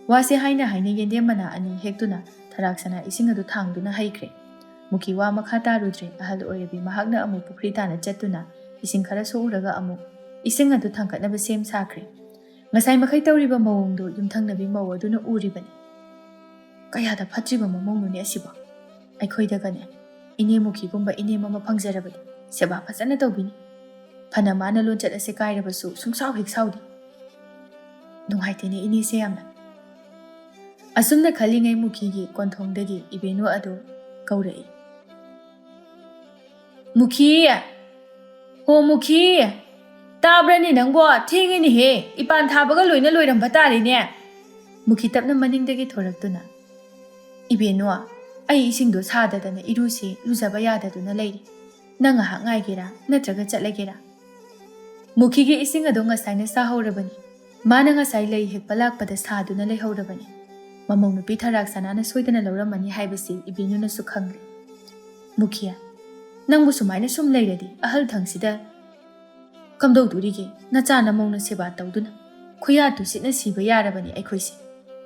ꯋꯥꯁꯦ ꯍꯥꯏꯅ ꯍꯥꯏꯅ ꯌꯦꯟꯗꯦꯝ ꯃꯅꯥ ꯑꯅꯤ ꯍꯦꯛꯇꯨꯅ ꯊꯔꯥꯛ ꯁꯅꯥ ꯏꯁꯤꯡ ꯑꯗꯨ ꯊꯥꯡꯗꯨꯅ ꯍꯩꯈ꯭ꯔꯦ꯫ ꯃꯨꯈꯤ ꯋꯥ ꯃꯈꯥ ꯇꯥꯔꯨꯗ꯭ꯔꯦ꯫ ꯑꯍꯜ ꯑꯣꯏꯔꯕꯤ ꯃꯍꯥꯛꯅ ꯑꯃꯨꯛ ꯄꯨꯈ꯭ꯔꯤ ꯇꯥꯅ ꯆꯠꯇꯨꯅ ꯏꯁꯤꯡ ꯈꯔ ꯁꯣꯛꯎꯔꯒ ꯑꯃꯨꯛ ꯏꯁꯤꯡ ꯑꯗꯨ ꯊꯥꯡꯒꯠꯅꯕ ꯁꯦꯝ ꯁꯥꯈ꯭ꯔꯦ꯫ ꯉꯁꯥꯏ ꯃꯈꯩ ꯇꯧꯔꯤꯕ ꯃꯑꯣꯡꯗꯨ ꯌꯨꯝꯊꯪꯅꯕꯤ ꯃꯧ ꯑꯗꯨꯅ ꯎꯔꯤꯕꯅꯤ꯫ "ꯀꯌꯥꯗ ꯐꯠꯇ꯭ꯔꯤꯕ ꯃꯃꯧꯅꯣꯅꯦ ꯑꯁꯤꯕꯣ? ꯑꯩꯈꯣꯏꯗꯒꯅꯦ ꯏꯅꯦ ꯃꯨꯈꯤꯒꯨꯝꯕ ꯏꯅꯦꯝ ꯑꯃ ꯐꯪꯖꯔꯕꯗꯤ ꯁꯦꯕꯥ ꯐꯖꯅ ꯇꯧꯕꯤꯅꯤ꯫ ꯐꯅ ꯃꯥꯅ ꯂꯣꯟꯆꯠ ꯑꯁꯦ ꯀꯥꯏꯔꯕꯁꯨ ꯁꯨꯡꯁꯥꯎ ꯍꯦꯛ ꯁꯥꯎꯗꯦ꯫ ꯅꯨꯡꯉꯥꯏꯇꯦꯅꯦ ꯏꯅꯦꯁꯦ ꯌꯥꯝꯅ꯫" ꯑꯁꯨꯝꯅ ꯈꯜꯂꯤꯉꯩ ꯃꯨꯈꯤꯒꯤ ꯀꯣꯟꯊꯣꯡꯗꯒꯤ ꯏꯕꯦꯅꯨ ꯑꯗꯨ ꯀꯧꯔꯛꯏ꯫ "ꯃꯨꯈꯤ! ꯍꯣ ꯃꯨꯈꯤ! ꯇꯥꯕ꯭ꯔꯅꯦ ꯅꯪꯕꯣ? ꯊꯦꯡꯉꯦꯅꯦꯍꯦ! ꯏꯄꯥꯟ ꯊꯥꯕꯒ ꯂꯣꯏꯅ ꯂꯣꯏꯔꯝꯕ ꯇꯥꯔꯦꯅꯦ!" ꯃꯨꯈꯤ ꯇꯞꯅ ꯃꯅꯤꯡꯗꯒꯤ ꯊꯣꯔꯛꯇꯨꯅ, "ꯏꯕꯦꯅꯨ, ꯑꯩ ꯏꯁꯤꯡꯗꯣ ꯁꯥꯗꯗꯅ ꯏꯔꯨꯁꯤ, ꯂꯨꯖꯕ ꯌꯥꯗꯗꯨꯅ ꯂꯩꯔꯤ꯫ ꯅꯪ ꯉꯥꯏꯍꯥꯛ ꯉꯥꯏꯒꯦꯔꯥ? ꯅꯠꯇ꯭ꯔꯒ ꯆꯠꯂꯒꯦꯔꯥ?" ꯃꯨꯈꯤꯒꯤ ꯏꯁꯤꯡ ꯑꯗꯣ ꯉꯁꯥꯏꯅ ꯁꯥꯍꯧꯔꯕꯅꯤ꯫ ꯃꯥꯅ ꯉꯁꯥꯏ ꯂꯩ ꯍꯦꯛꯄ ꯂꯥꯛꯄꯗ ꯁꯥꯗꯨꯅ ꯂꯩꯍꯧꯔꯕꯅꯤ꯫ ꯃꯃꯧ ꯅꯨꯄꯤ ꯊꯔꯥꯛ ꯁꯅꯥꯅ ꯁꯣꯏꯗꯅ ꯂꯧꯔꯝꯃꯅꯤ ꯍꯥꯏꯕꯁꯤ ꯏꯕꯦꯅꯨꯅꯁꯨ ꯈꯪꯂꯤ꯫ "ꯃꯨꯈꯤꯌꯥ, ꯅꯪꯕꯨ ꯁꯨꯃꯥꯏꯅ ꯁꯨꯝ ꯂꯩꯔꯗꯤ ꯑꯍꯜ ꯊꯪꯁꯤꯗ ꯀꯝꯗꯧꯗꯣꯔꯤꯒꯦ? ꯅꯆꯥ ꯅꯃꯧꯅ ꯁꯦꯕꯥ ꯇꯧꯗꯨꯅ ꯈꯨꯌꯥ ꯇꯨꯁꯤꯠꯅ ꯁꯤꯕ ꯌꯥꯔꯕꯅꯤ ꯑꯩꯈꯣꯏꯁꯦ꯫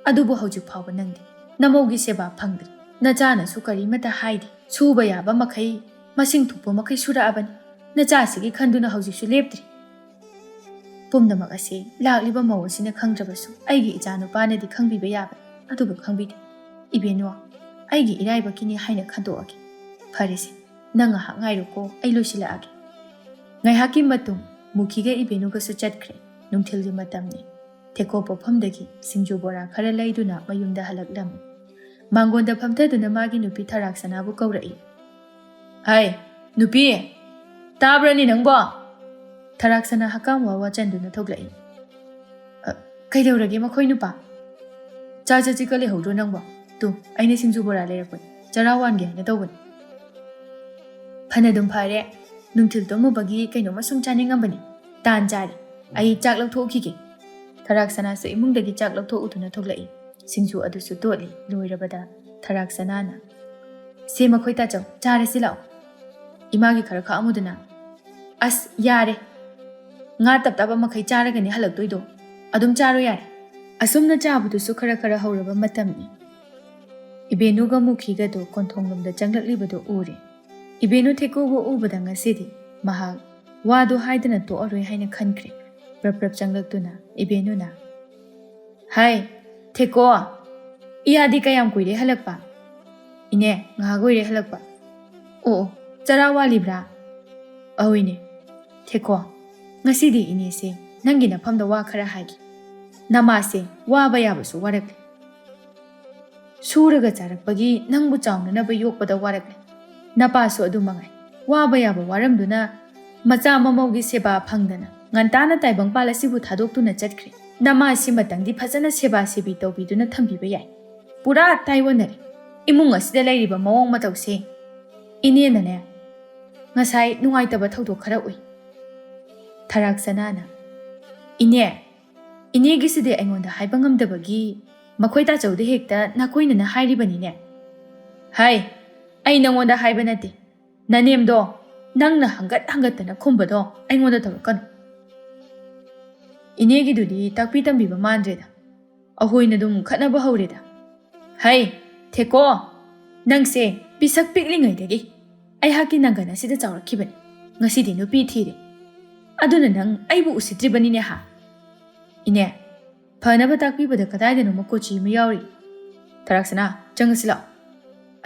ꯑꯗꯨꯕꯨ ꯍꯧꯖꯤꯛ ꯐꯥꯎꯕ ꯅꯪꯗꯤ ꯅꯃꯧꯒꯤ ꯁꯦꯕꯥ ꯐꯪꯗ꯭ꯔꯤ꯫ ꯅꯆꯥꯅꯁꯨ ꯀꯔꯤꯃꯠꯇ ꯍꯥꯏꯗꯦ꯫ ꯁꯨꯕ ꯌꯥꯕ ꯃꯈꯩ, ꯃꯁꯤꯡ ꯊꯣꯛꯄ ꯃꯈꯩ ꯁꯨꯔꯛꯑꯕꯅꯤ꯫ ꯅꯆꯥꯁꯤꯒꯤ ꯈꯟꯗꯨꯅ ꯍꯧꯖꯤꯛꯁꯨ ꯂꯦꯞꯇ꯭ꯔꯤ꯫ ꯄꯨꯝꯅꯃꯛ ꯑꯁꯤ ꯂꯥꯛꯂꯤꯕ ꯃꯧ ꯑꯁꯤꯅ ꯈꯪꯗ꯭ꯔꯕꯁꯨ ꯑꯩꯒꯤ ꯏꯆꯥ ꯅꯨꯄꯥꯅꯗꯤ ꯈꯪꯕꯤꯕ ꯌꯥꯕꯅꯤ, ꯑꯗꯨꯕꯨ ꯈꯪꯕꯤꯗꯦ꯫ ꯏꯕꯦꯅꯨ, ꯑꯩꯒꯤ ꯏꯔꯥꯏꯕꯛꯀꯤꯅꯤ ꯍꯥꯏꯅ ꯈꯟꯗꯣꯛꯑꯒꯦ꯫ ꯐꯔꯦꯁꯦ, ꯅꯪ ꯉꯥꯏꯍꯥꯛ ꯉꯥꯏꯔꯣꯀꯣ, ꯑꯩ ꯂꯣꯏꯁꯤꯜꯂꯛꯑꯒꯦ꯫" ꯉꯥꯏꯍꯥꯛꯀꯤ ꯃꯇꯨꯡ ꯃꯨꯈꯤꯒ ꯏꯕꯦꯅꯨꯒꯁꯨ ꯆꯠꯈ꯭ꯔꯦ꯫ ꯅꯨꯡꯊꯤꯜꯒꯤ ꯃꯇꯝꯅꯤ꯫ ꯊꯦꯀꯣ ꯄꯣꯠꯐꯝꯗꯒꯤ ꯁꯤꯡꯖꯨ ꯕꯣꯔꯥ ꯈꯔ ꯂꯩꯗꯨꯅ ꯃꯌꯨꯝꯗ ꯍꯜꯂꯛꯂꯝꯃꯤ꯫ ꯃꯥꯡꯒꯣꯟꯗ ꯐꯝꯊꯗꯨꯅ ꯃꯥꯒꯤ ꯅꯨꯄꯤ ꯊꯔꯥꯛ ꯁꯅꯥꯕꯨ ꯀꯧꯔꯛꯏ꯫ "ꯍꯥꯏ, ꯅꯨꯄꯤ! ꯇꯥꯕ꯭ꯔꯅꯤ ꯅꯪꯕꯣ?" ꯊꯔꯥꯛ ꯁꯅꯥ ꯍꯀꯥꯝ ꯋꯥ ꯋꯥ ꯆꯟꯗꯨꯅ ꯊꯣꯛꯂꯛꯏ꯫ "ꯑ, ꯀꯩꯗꯧꯔꯒꯦ ꯃꯈꯣꯏ ꯅꯨꯄꯥ? ꯆꯥ ꯆꯠꯁꯤꯀ ꯂꯩꯍꯧꯗ꯭ꯔꯣ ꯅꯪꯕꯣ? ꯇꯨ, ꯑꯩꯅ ꯁꯤꯡꯖꯨ ꯕꯣꯔꯥ ꯂꯩꯔꯛꯄꯅꯤ, ꯆꯔꯥ ꯋꯥꯟꯒꯦ ꯍꯥꯏꯅ ꯇꯧꯕꯅꯤ꯫" "ꯐꯅꯗꯨꯝ ꯐꯔꯦ, ꯅꯨꯡꯊꯤꯜ ꯇꯨꯝꯃꯨꯕꯒꯤ ꯀꯩꯅꯣꯝꯃ ꯁꯨꯝ ꯆꯥꯅꯤꯡꯉꯝꯕꯅꯤ꯫ ꯇꯥꯟ ꯆꯥꯔꯦ, ꯑꯩ ꯆꯥꯛ ꯂꯧꯊꯣꯛꯎꯈꯤꯒꯦ꯫" ꯊꯔꯥꯛ ꯁꯅꯥꯁꯨ ꯏꯃꯨꯡꯗꯒꯤ ꯆꯥꯛ ꯂꯧꯊꯣꯛꯎꯗꯨꯅ ꯊꯣꯛꯂꯛꯏ꯫ ꯁꯤꯡꯖꯨ ꯑꯗꯨꯁꯨ ꯇꯣꯠꯂꯤ꯫ ꯂꯣꯏꯔꯕꯗ ꯊꯔꯥꯛ ꯁꯅꯥꯅ, "ꯁꯦ ꯃꯈꯣꯏ ꯇꯥꯆꯧ, ꯆꯥꯔꯁꯤ ꯂꯥꯛꯑꯣ꯫ ꯏꯃꯥꯒꯤ ꯈꯔ ꯈꯥꯛꯑꯝꯃꯨꯗꯅ꯫" "ꯑꯁ, ꯌꯥꯔꯦ꯫ ꯉꯥ ꯇꯞ ꯇꯞꯄ ꯃꯈꯩ ꯆꯥꯔꯒꯅꯤ ꯍꯜꯂꯛꯇꯣꯏꯗꯣ꯫ ꯑꯗꯨꯝ ꯆꯥꯔꯣ ꯌꯥꯔꯦ꯫" ꯑꯁꯨꯝꯅ ꯆꯥꯕꯗꯨꯁꯨ ꯈꯔ ꯈꯔ ꯍꯧꯔꯕ ꯃꯇꯝꯅꯤ꯫ ꯏꯕꯦꯅꯨꯒ ꯃꯨꯈꯤꯒꯗꯣ ꯀꯣꯟꯊꯣꯡꯂꯣꯝꯗ ꯆꯪꯂꯛꯂꯤꯕꯗꯨ ꯎꯔꯦ꯫ ꯏꯕꯦꯅꯨ ꯊꯦꯀꯣꯕꯨ ꯎꯕꯗ ꯉꯁꯤꯗꯤ ꯃꯍꯥꯛ ꯋꯥꯗꯨ ꯍꯥꯏꯗꯅ ꯇꯣꯛꯑꯔꯣꯏ ꯍꯥꯏꯅ ꯈꯟꯈ꯭ꯔꯦ꯫ ꯄ꯭ꯔꯞ ꯄ꯭ꯔꯞ ꯆꯪꯂꯛꯇꯨꯅ ꯏꯕꯦꯅꯨꯅ, "ꯍꯥꯏ, ꯊꯦꯀꯣ, ꯏꯌꯥꯗꯤ ꯀꯌꯥꯝ ꯀꯨꯏꯔꯦ ꯍꯜꯂꯛꯄ?" "ꯏꯅꯦ, ꯉꯥꯏꯍꯥꯛ ꯑꯣꯏꯔꯦ ꯍꯜꯂꯛꯄ꯫" "ꯑꯣ, ꯑꯣ, ꯆꯔꯥ ꯋꯥꯂꯤꯕ꯭ꯔꯥ?" "ꯑꯧ ꯏꯅꯦ꯫" "ꯊꯦꯀꯣ, ꯉꯁꯤꯗꯤ ꯏꯅꯦꯁꯦ ꯅꯪꯒꯤ ꯅꯐꯝꯗ ꯋꯥ ꯈꯔ ꯍꯥꯏꯒꯦ꯫ ꯅꯃꯥꯁꯦ ꯋꯥꯕ ꯌꯥꯕꯁꯨ ꯋꯥꯔꯛꯂꯦ꯫" ꯁꯨꯔꯒ ꯆꯥꯔꯛꯄꯒꯤ ꯅꯪꯕꯨ ꯆꯥꯎꯅꯅꯕ ꯌꯣꯛꯄꯗ ꯋꯥꯔꯛꯂꯦ꯫ ꯅꯄꯥꯁꯨ ꯑꯗꯨ ꯃꯉꯥꯏ꯫ ꯋꯥꯕ ꯌꯥꯕ ꯋꯥꯔꯝꯗꯨꯅ ꯃꯆꯥ ꯃꯃꯧꯒꯤ ꯁꯦꯕꯥ ꯐꯪꯗꯅ ꯉꯟꯇꯥꯅ ꯇꯥꯏꯕꯪꯄꯥꯜ ꯑꯁꯤꯕꯨ ꯊꯥꯗꯣꯛꯇꯨꯅ ꯆꯠꯈ꯭ꯔꯦ꯫ ꯅꯃꯥ ꯑꯁꯤꯃꯇꯪꯗꯤ ꯐꯖꯅ ꯁꯦꯕꯥ ꯁꯦꯕꯤ ꯇꯧꯕꯤꯗꯨꯅ ꯊꯝꯕꯤꯕ ꯌꯥꯏ꯫ ꯄꯨꯔꯥ ꯇꯥꯏꯑꯣꯟꯅꯔꯦ꯫ ꯏꯃꯨꯡ ꯑꯁꯤꯗ ꯂꯩꯔꯤꯕ ꯃꯑꯣꯡ ꯃꯇꯧꯁꯦ꯫ ꯏꯅꯦꯅꯅꯦ, ꯉꯁꯥꯏ ꯅꯨꯡꯉꯥꯏꯇꯕ ꯊꯧꯗꯣꯛ ꯈꯔ ꯎꯏ꯫ ꯊꯔꯥꯛ ꯁꯅꯥꯅ, "ꯏꯅꯦ, ꯏꯅꯦꯒꯤꯁꯤꯗꯤ ꯑꯩꯉꯣꯟꯗ ꯍꯥꯏꯕ ꯉꯝꯗꯕꯒꯤ ꯃꯈꯣꯏ ꯇꯥꯆꯧꯗ ꯍꯦꯛꯇ ꯅꯥꯀꯣꯏꯅꯅ ꯍꯥꯏꯔꯤꯕꯅꯤꯅꯦ꯫" "ꯍꯥꯏ, ꯑꯩ ꯅꯉꯣꯟꯗ ꯍꯥꯏꯕ ꯅꯠꯇꯦ꯫ ꯅꯅꯦꯝꯗꯣ ꯅꯪꯅ ꯍꯪꯒꯠ ꯍꯪꯒꯠꯇꯅ ꯈꯨꯝꯕꯗꯣ ꯑꯩꯉꯣꯟꯗ ꯇꯧꯔꯛꯀꯅꯨ꯫ ꯏꯅꯦꯒꯤꯗꯨꯗꯤ ꯇꯥꯛꯄꯤ ꯇꯝꯕꯤꯕ ꯃꯥꯟꯗ꯭ꯔꯦꯗ꯫ ꯑꯩꯈꯣꯏꯅ ꯑꯗꯨꯝ ꯈꯠꯅꯕ ꯍꯧꯔꯦꯗ꯫ ꯍꯩ, ꯊꯦꯀꯣ, ꯅꯪꯁꯦ ꯄꯤꯁꯛ ꯄꯤꯛꯂꯤꯉꯩꯗꯒꯤ ꯑꯩꯍꯥꯛꯀꯤ ꯅꯪꯒꯟ ꯑꯁꯤꯗ ꯆꯥꯎꯔꯛꯈꯤꯕꯅꯤ꯫ ꯉꯁꯤꯗꯤ ꯅꯨꯄꯤ ꯊꯤꯔꯦ꯫ ꯑꯗꯨꯅ ꯅꯪ ꯑꯩꯕꯨ ꯎꯁꯤꯠꯇ꯭ꯔꯤꯕꯅꯤꯅꯦ ꯍꯥ?" "ꯏꯅꯦ, ꯐꯅꯕ ꯇꯥꯛꯄꯤꯕꯗ ꯀꯗꯥꯏꯗꯅꯣꯃ ꯀꯣꯆꯤ ꯑꯃ ꯌꯥꯎꯔꯤ꯫" "ꯊꯔꯥꯛꯁꯅꯥ, ꯆꯪꯉꯁꯤ ꯂꯥꯛꯑꯣ꯫"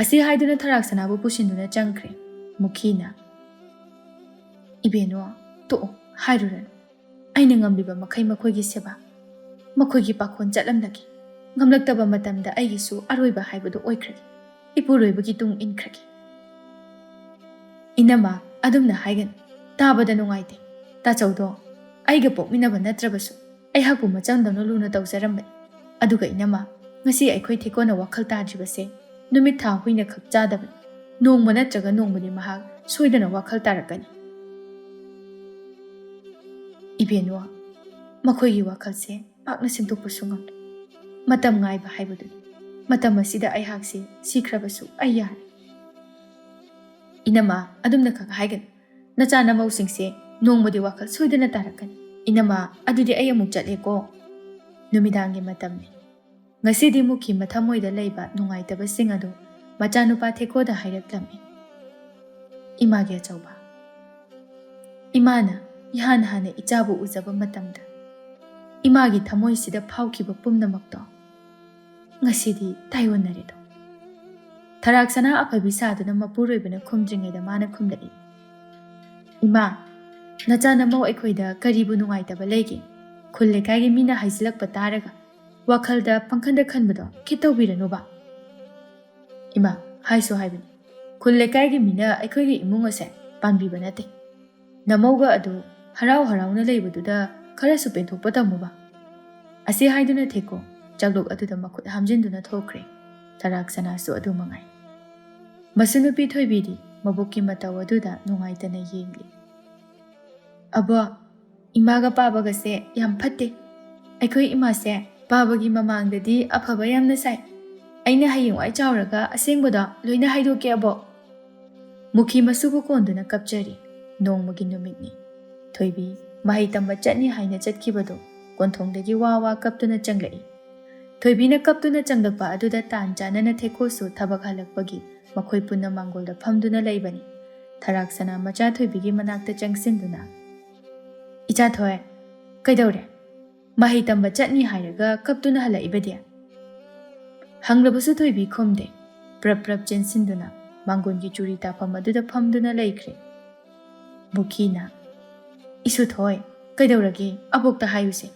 ꯑꯁꯤ ꯍꯥꯏꯗꯨꯅ ꯊꯔꯥꯛꯁꯅꯥꯕꯨ ꯄꯨꯁꯤꯟꯗꯨꯅ ꯆꯪꯈ꯭ꯔꯦ꯫ ꯃꯨꯈꯤꯅ, "ꯏꯕꯦꯟꯅꯣ, ꯇꯣꯛꯑꯣ, ꯍꯥꯏꯔꯨꯔꯅꯨ꯫ ꯑꯩꯅ ꯉꯝꯂꯤꯕ ꯃꯈꯩ ꯃꯈꯣꯏꯒꯤ ꯁꯦꯕꯥ, ꯃꯈꯣꯏꯒꯤ ꯄꯥꯈꯣꯟ ꯆꯠꯂꯝꯂꯒꯦ꯫ ꯉꯝꯂꯛꯇꯕ ꯃꯇꯝꯗ ꯑꯩꯒꯤꯁꯨ ꯑꯔꯣꯏꯕ ꯍꯥꯏꯕꯗꯨ ꯑꯣꯏꯈ꯭ꯔꯒꯦ꯫ ꯏꯄꯨꯔꯣꯏꯕꯒꯤ ꯇꯨꯡ ꯏꯟꯈ꯭ꯔꯒꯦ꯫" "ꯏꯅꯝꯃ, ꯑꯗꯨꯝꯅ ꯍꯥꯏꯒꯅꯨ꯫ ꯇꯥꯕꯗ ꯅꯨꯡꯉꯥꯏꯇꯦ꯫ ꯇꯥꯆꯧꯗꯣ ꯑꯩꯒ ꯄꯣꯛꯃꯤꯟꯅꯕ ꯅꯠꯇ꯭ꯔꯕꯁꯨ ꯑꯩꯍꯥꯛꯄꯨ ꯃꯆꯪꯗꯧꯅ ꯂꯨꯅ ꯇꯧꯖꯔꯝꯕꯅꯤ꯫ ꯑꯗꯨꯒ ꯏꯅꯝꯃ, ꯉꯁꯤ ꯑꯩꯈꯣꯏ ꯊꯦꯀꯣꯅ ꯋꯥꯈꯜ ꯇꯥꯗ꯭ꯔꯤꯕꯁꯦ ꯅꯨꯃꯤꯠ ꯊꯥ ꯍꯨꯏꯅ ꯈꯛ ꯆꯥꯗꯕꯅꯤ꯫ ꯅꯣꯡꯃ ꯅꯠꯇ꯭ꯔꯒ ꯅꯣꯡꯃꯗꯤ ꯃꯍꯥꯛ ꯁꯣꯏꯗꯅ ꯋꯥꯈꯜ ꯇꯥꯔꯛꯀꯅꯤ꯫" "ꯏꯕꯦꯟꯅꯣ, ꯃꯈꯣꯏꯒꯤ ꯋꯥꯈꯜꯁꯦ ꯄꯥꯛꯅ ꯁꯦꯝꯗꯣꯛꯄꯁꯨ ꯉꯝꯂꯣꯏ꯫ ꯃꯇꯝ ꯉꯥꯏꯕ ꯍꯥꯏꯕꯗꯨꯅꯤ꯫ ꯃꯇꯝ ꯑꯁꯤꯗ ꯑꯩꯍꯥꯛꯁꯦ ꯁꯤꯈ꯭ꯔꯕꯁꯨ ꯑꯩ ꯌꯥꯔꯦ꯫" "ꯏꯅꯝꯃ, ꯑꯗꯨꯝꯅ ꯈꯛ ꯍꯥꯏꯒꯅꯨ꯫ ꯅꯆꯥ ꯅꯃꯧꯁꯤꯡꯁꯦ ꯅꯣꯡꯃꯗꯤ ꯋꯥꯈꯜ ꯁꯣꯏꯗꯅ ꯇꯥꯔꯛꯀꯅꯤ꯫ ꯏꯅꯝꯃ, ꯑꯗꯨꯗꯤ ꯑꯩ ꯑꯃꯨꯛ ꯆꯠꯂꯦꯀꯣ꯫ ꯅꯨꯃꯤꯗꯥꯡꯒꯤ ꯃꯇꯝꯅꯤ꯫" ꯉꯁꯤꯗꯤ ꯃꯨꯈꯤ ꯃꯊꯃꯣꯏꯗ ꯂꯩꯕ ꯅꯨꯡꯉꯥꯏꯇꯕꯁꯤꯡ ꯑꯗꯨ ꯃꯆꯥꯅꯨꯄꯥ ꯊꯦꯀꯣꯗ ꯍꯥꯏꯔꯛꯂꯝꯃꯤ꯫ "ꯏꯃꯥꯒꯤ ꯑꯆꯧꯕ, ꯏꯃꯥꯅ ꯏꯍꯥꯟ ꯍꯥꯟꯅ ꯏꯆꯥꯕꯨ ꯎꯖꯕ ꯃꯇꯝꯗ ꯏꯃꯥꯒꯤ ꯊꯃꯣꯏꯁꯤꯗ ꯐꯥꯎꯈꯤꯕ ꯄꯨꯝꯅꯃꯛꯇꯣ ꯉꯁꯤꯗꯤ ꯇꯥꯏꯑꯣꯟꯅꯔꯦꯗꯣ꯫" ꯊꯔꯥꯛ ꯁꯅꯥ ꯑꯐꯕꯤ ꯁꯥꯗꯨꯅ ꯃꯄꯨꯔꯣꯏꯕꯅ ꯈꯨꯝꯗ꯭ꯔꯤꯉꯩꯗ ꯃꯥꯅ ꯈꯨꯝꯂꯛꯏ, "ꯏꯃꯥ, ꯅꯆꯥ ꯅꯃꯧ ꯑꯩꯈꯣꯏꯗ ꯀꯔꯤꯕꯨ ꯅꯨꯡꯉꯥꯏꯇꯕ ꯂꯩꯒꯦ? ꯈꯨꯜ ꯂꯩꯀꯥꯏꯒꯤ ꯃꯤꯅ ꯍꯥꯏꯖꯤꯜꯂꯛꯄ ꯇꯥꯔꯒ ꯋꯥꯈꯜꯗ ꯄꯪꯈꯟꯗ ꯈꯟꯕꯗꯣ ꯈꯤꯠ ꯇꯧꯕꯤꯔꯅꯨꯕ꯫ "ꯏꯃꯥ, ꯍꯥꯏꯁꯨ ꯍꯥꯏꯕꯅꯤ, ꯈꯨꯜ ꯂꯩꯀꯥꯏꯒꯤ ꯃꯤꯅ ꯑꯩꯈꯣꯏꯒꯤ ꯏꯃꯨꯡ ꯑꯁꯦ ꯄꯥꯟꯕꯤꯕ ꯅꯠꯇꯦ꯫ ꯅꯃꯧꯒ ꯑꯗꯨ ꯍꯔꯥꯎ ꯍꯔꯥꯎꯅ ꯂꯩꯕꯗꯨꯗ ꯈꯔꯁꯨ ꯄꯦꯟꯊꯣꯛꯄ ꯇꯝꯃꯨꯕ"꯫ ꯑꯁꯤ ꯍꯥꯏꯗꯨꯅ ꯊꯦꯀꯣ ꯆꯥꯛꯂꯨꯛ ꯑꯗꯨꯗ ꯃꯈꯨꯠ ꯍꯥꯝꯖꯤꯟꯗꯨꯅ ꯊꯣꯛꯈ꯭ꯔꯦ꯫ ꯊꯔꯥꯛ ꯁꯅꯥꯁꯨ ꯑꯗꯨ ꯃꯉꯥꯏ꯫ ꯃꯁꯨ ꯅꯨꯄꯤ ꯊꯣꯏꯕꯤꯗꯤ ꯃꯕꯣꯛꯀꯤ ꯃꯇꯧ ꯑꯗꯨꯗ ꯅꯨꯡꯉꯥꯏꯇꯅ ꯌꯦꯡꯂꯤ꯫ "ꯑꯕꯣ, ꯏꯃꯥꯒ ꯄꯥꯕꯒꯁꯦ ꯌꯥꯝ ꯐꯠꯇꯦ꯫ ꯑꯩꯈꯣꯏ ꯏꯃꯥꯁꯦ ꯄꯥꯕꯒꯤ ꯃꯃꯥꯡꯗꯗꯤ ꯑꯐꯕ ꯌꯥꯝꯅ ꯁꯥꯏ꯫ ꯑꯩꯅ ꯍꯌꯦꯡꯋꯥꯏ ꯆꯥꯎꯔꯒ ꯑꯁꯦꯡꯕꯗꯣ ꯂꯣꯏꯅ ꯍꯥꯏꯗꯣꯛꯀꯦ, ꯑꯕꯣ"꯫ ꯃꯨꯈꯤ ꯃꯁꯨꯕꯨ ꯀꯣꯟꯗꯨꯅ ꯀꯞꯆꯔꯤ꯫ ꯅꯣꯡꯃꯒꯤ ꯅꯨꯃꯤꯠꯅꯤ꯫ ꯊꯣꯏꯕꯤ ꯃꯍꯩ ꯇꯝꯕ ꯆꯠꯅꯤ ꯍꯥꯏꯅ ꯆꯠꯈꯤꯕꯗꯨ ꯀꯣꯟꯊꯣꯡꯗꯒꯤ ꯋꯥ ꯋꯥ ꯀꯞꯇꯨꯅ ꯆꯪꯂꯛꯏ꯫ ꯊꯣꯏꯕꯤꯅ ꯀꯞꯇꯨꯅ ꯆꯪꯂꯛꯄ ꯑꯗꯨꯗ ꯇꯥꯟ ꯆꯥꯅꯅ ꯊꯦꯀꯣꯁꯨ ꯊꯕꯛ ꯍꯜꯂꯛꯄꯒꯤ ꯃꯈꯣꯏ ꯄꯨꯟꯅ ꯃꯥꯡꯒꯣꯜꯗ ꯐꯝꯗꯨꯅ ꯂꯩꯕꯅꯤ꯫ ꯊꯔꯥꯛ ꯁꯅꯥ ꯃꯆꯥ ꯊꯣꯏꯕꯤꯒꯤ ꯃꯅꯥꯛꯇ ꯆꯪꯁꯤꯟꯗꯨꯅ, "ꯏꯆꯥ ꯊꯣꯏ, ꯀꯩꯗꯧꯔꯦ? ꯃꯍꯩ ꯇꯝꯕ ꯆꯠꯅꯤ ꯍꯥꯏꯔꯒ ꯀꯞꯇꯨꯅ ꯍꯜꯂꯛꯏꯕꯗꯤ?" ꯍꯪꯂꯕꯁꯨ ꯊꯣꯏꯕꯤ ꯈꯨꯝꯗꯦ꯫ ꯄ꯭ꯔꯞ ꯄ꯭ꯔꯞ ꯆꯦꯟꯁꯤꯟꯗꯨꯅ ꯃꯥꯡꯒꯣꯟꯒꯤ ꯆꯨꯔꯤ ꯇꯥꯐꯝ ꯑꯗꯨꯗ ꯐꯝꯗꯨꯅ ꯂꯩꯈ꯭ꯔꯦ꯫ ꯃꯨꯈꯤꯅ, "ꯏꯁꯨ ꯊꯣꯏ, ꯀꯩꯗꯧꯔꯒꯦ? ꯑꯕꯣꯛꯇ ꯍꯥꯏꯌꯨꯁꯦ꯫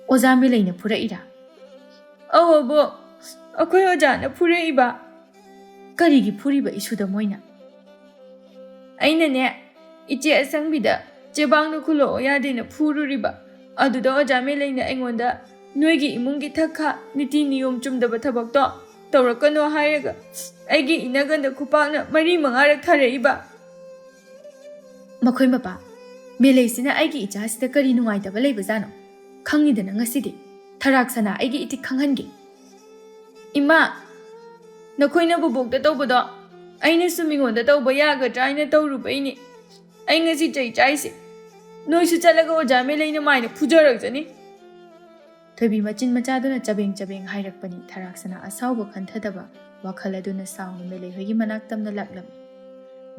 ꯑꯣꯖꯥ ꯃꯦꯂꯩꯅ ꯐꯨꯔꯛꯏꯔꯥ?" "ꯑꯧ ꯑꯕꯣꯛ, ꯑꯩꯈꯣꯏ ꯑꯣꯖꯥꯅ ꯐꯨꯔꯛꯏꯕ"꯫ "ꯀꯔꯤꯒꯤ ꯐꯨꯔꯤꯕ ꯏꯁꯨꯗ ꯃꯣꯏꯅ?" "ꯑꯩꯅꯅꯦ, ꯏꯆꯦ ꯑꯁꯪꯕꯤꯗ ꯆꯦꯕꯥꯡꯗ ꯈꯨꯜꯂꯛꯑꯣ ꯌꯥꯗꯦꯅ ꯐꯨꯔꯨꯔꯤꯕ꯫ ꯑꯗꯨꯗ ꯑꯣꯖꯥ ꯃꯦꯂꯩꯅ ꯑꯩꯉꯣꯟꯗ ꯅꯣꯏꯒꯤ ꯏꯃꯨꯡꯒꯤ ꯊꯛ ꯈꯥ ꯅꯤꯇꯤ ꯅꯤꯌꯣꯝ ꯆꯨꯝꯗꯕ ꯊꯕꯛꯇꯣ ꯇꯧꯔꯛꯀꯅꯣ ꯍꯥꯏꯔꯒ ꯑꯩꯒꯤ ꯏꯅꯒꯟꯗ ꯈꯨꯄꯥꯛꯅ ꯃꯔꯤ ꯃꯉꯥꯔꯛ ꯊꯥꯔꯛꯏꯕ"꯫ "ꯃꯈꯣꯏ ꯃꯄꯥ, ꯃꯦꯂꯩꯁꯤꯅ ꯑꯩꯒꯤ ꯏꯆꯥꯁꯤꯗ ꯀꯔꯤ ꯅꯨꯡꯉꯥꯏꯇꯕ ꯂꯩꯕꯖꯥꯠꯅꯣ? ꯈꯪꯉꯤꯗꯅ ꯉꯁꯤꯗꯤ꯫ ꯊꯔꯥꯛ ꯁꯅꯥ ꯑꯩꯒꯤ ꯏꯊꯤꯛ ꯈꯪꯍꯟꯒꯦ"꯫ "ꯏꯃꯥ, ꯅꯈꯣꯏꯅ ꯕꯣꯕꯣꯛꯇ ꯇꯧꯕꯗꯣ ꯑꯩꯅꯁꯨ ꯃꯤꯉꯣꯟꯗ ꯇꯧꯕ ꯌꯥꯒꯗ꯭ꯔꯥ ꯍꯥꯏꯅ ꯇꯧꯔꯨꯕꯩꯅꯦ꯫ ꯑꯩ ꯉꯁꯤ ꯆꯩ ꯆꯥꯏꯁꯦ꯫ ꯅꯣꯏꯁꯨ ꯆꯠꯂꯒ ꯑꯣꯖꯥ ꯃꯦꯂꯩꯅ ꯃꯥꯏꯅ ꯐꯨꯖꯔꯛꯁꯅꯤ"꯫ ꯊꯣꯏꯕꯤ ꯃꯆꯤꯟ ꯃꯆꯥꯗꯨꯅ ꯆꯕꯦꯡ ꯆꯕꯦꯡ ꯍꯥꯏꯔꯛꯄꯅꯤ꯫ ꯊꯔꯥꯛ ꯁꯅꯥ ꯑꯁꯥꯎꯕ ꯈꯟꯊꯗꯕ ꯋꯥꯈꯜ ꯑꯗꯨꯅ ꯁꯥꯎꯅ ꯃꯦꯂꯩ ꯍꯣꯏꯒꯤ ꯃꯅꯥꯛ ꯇꯝꯅ ꯂꯥꯛꯂꯝꯃꯤ꯫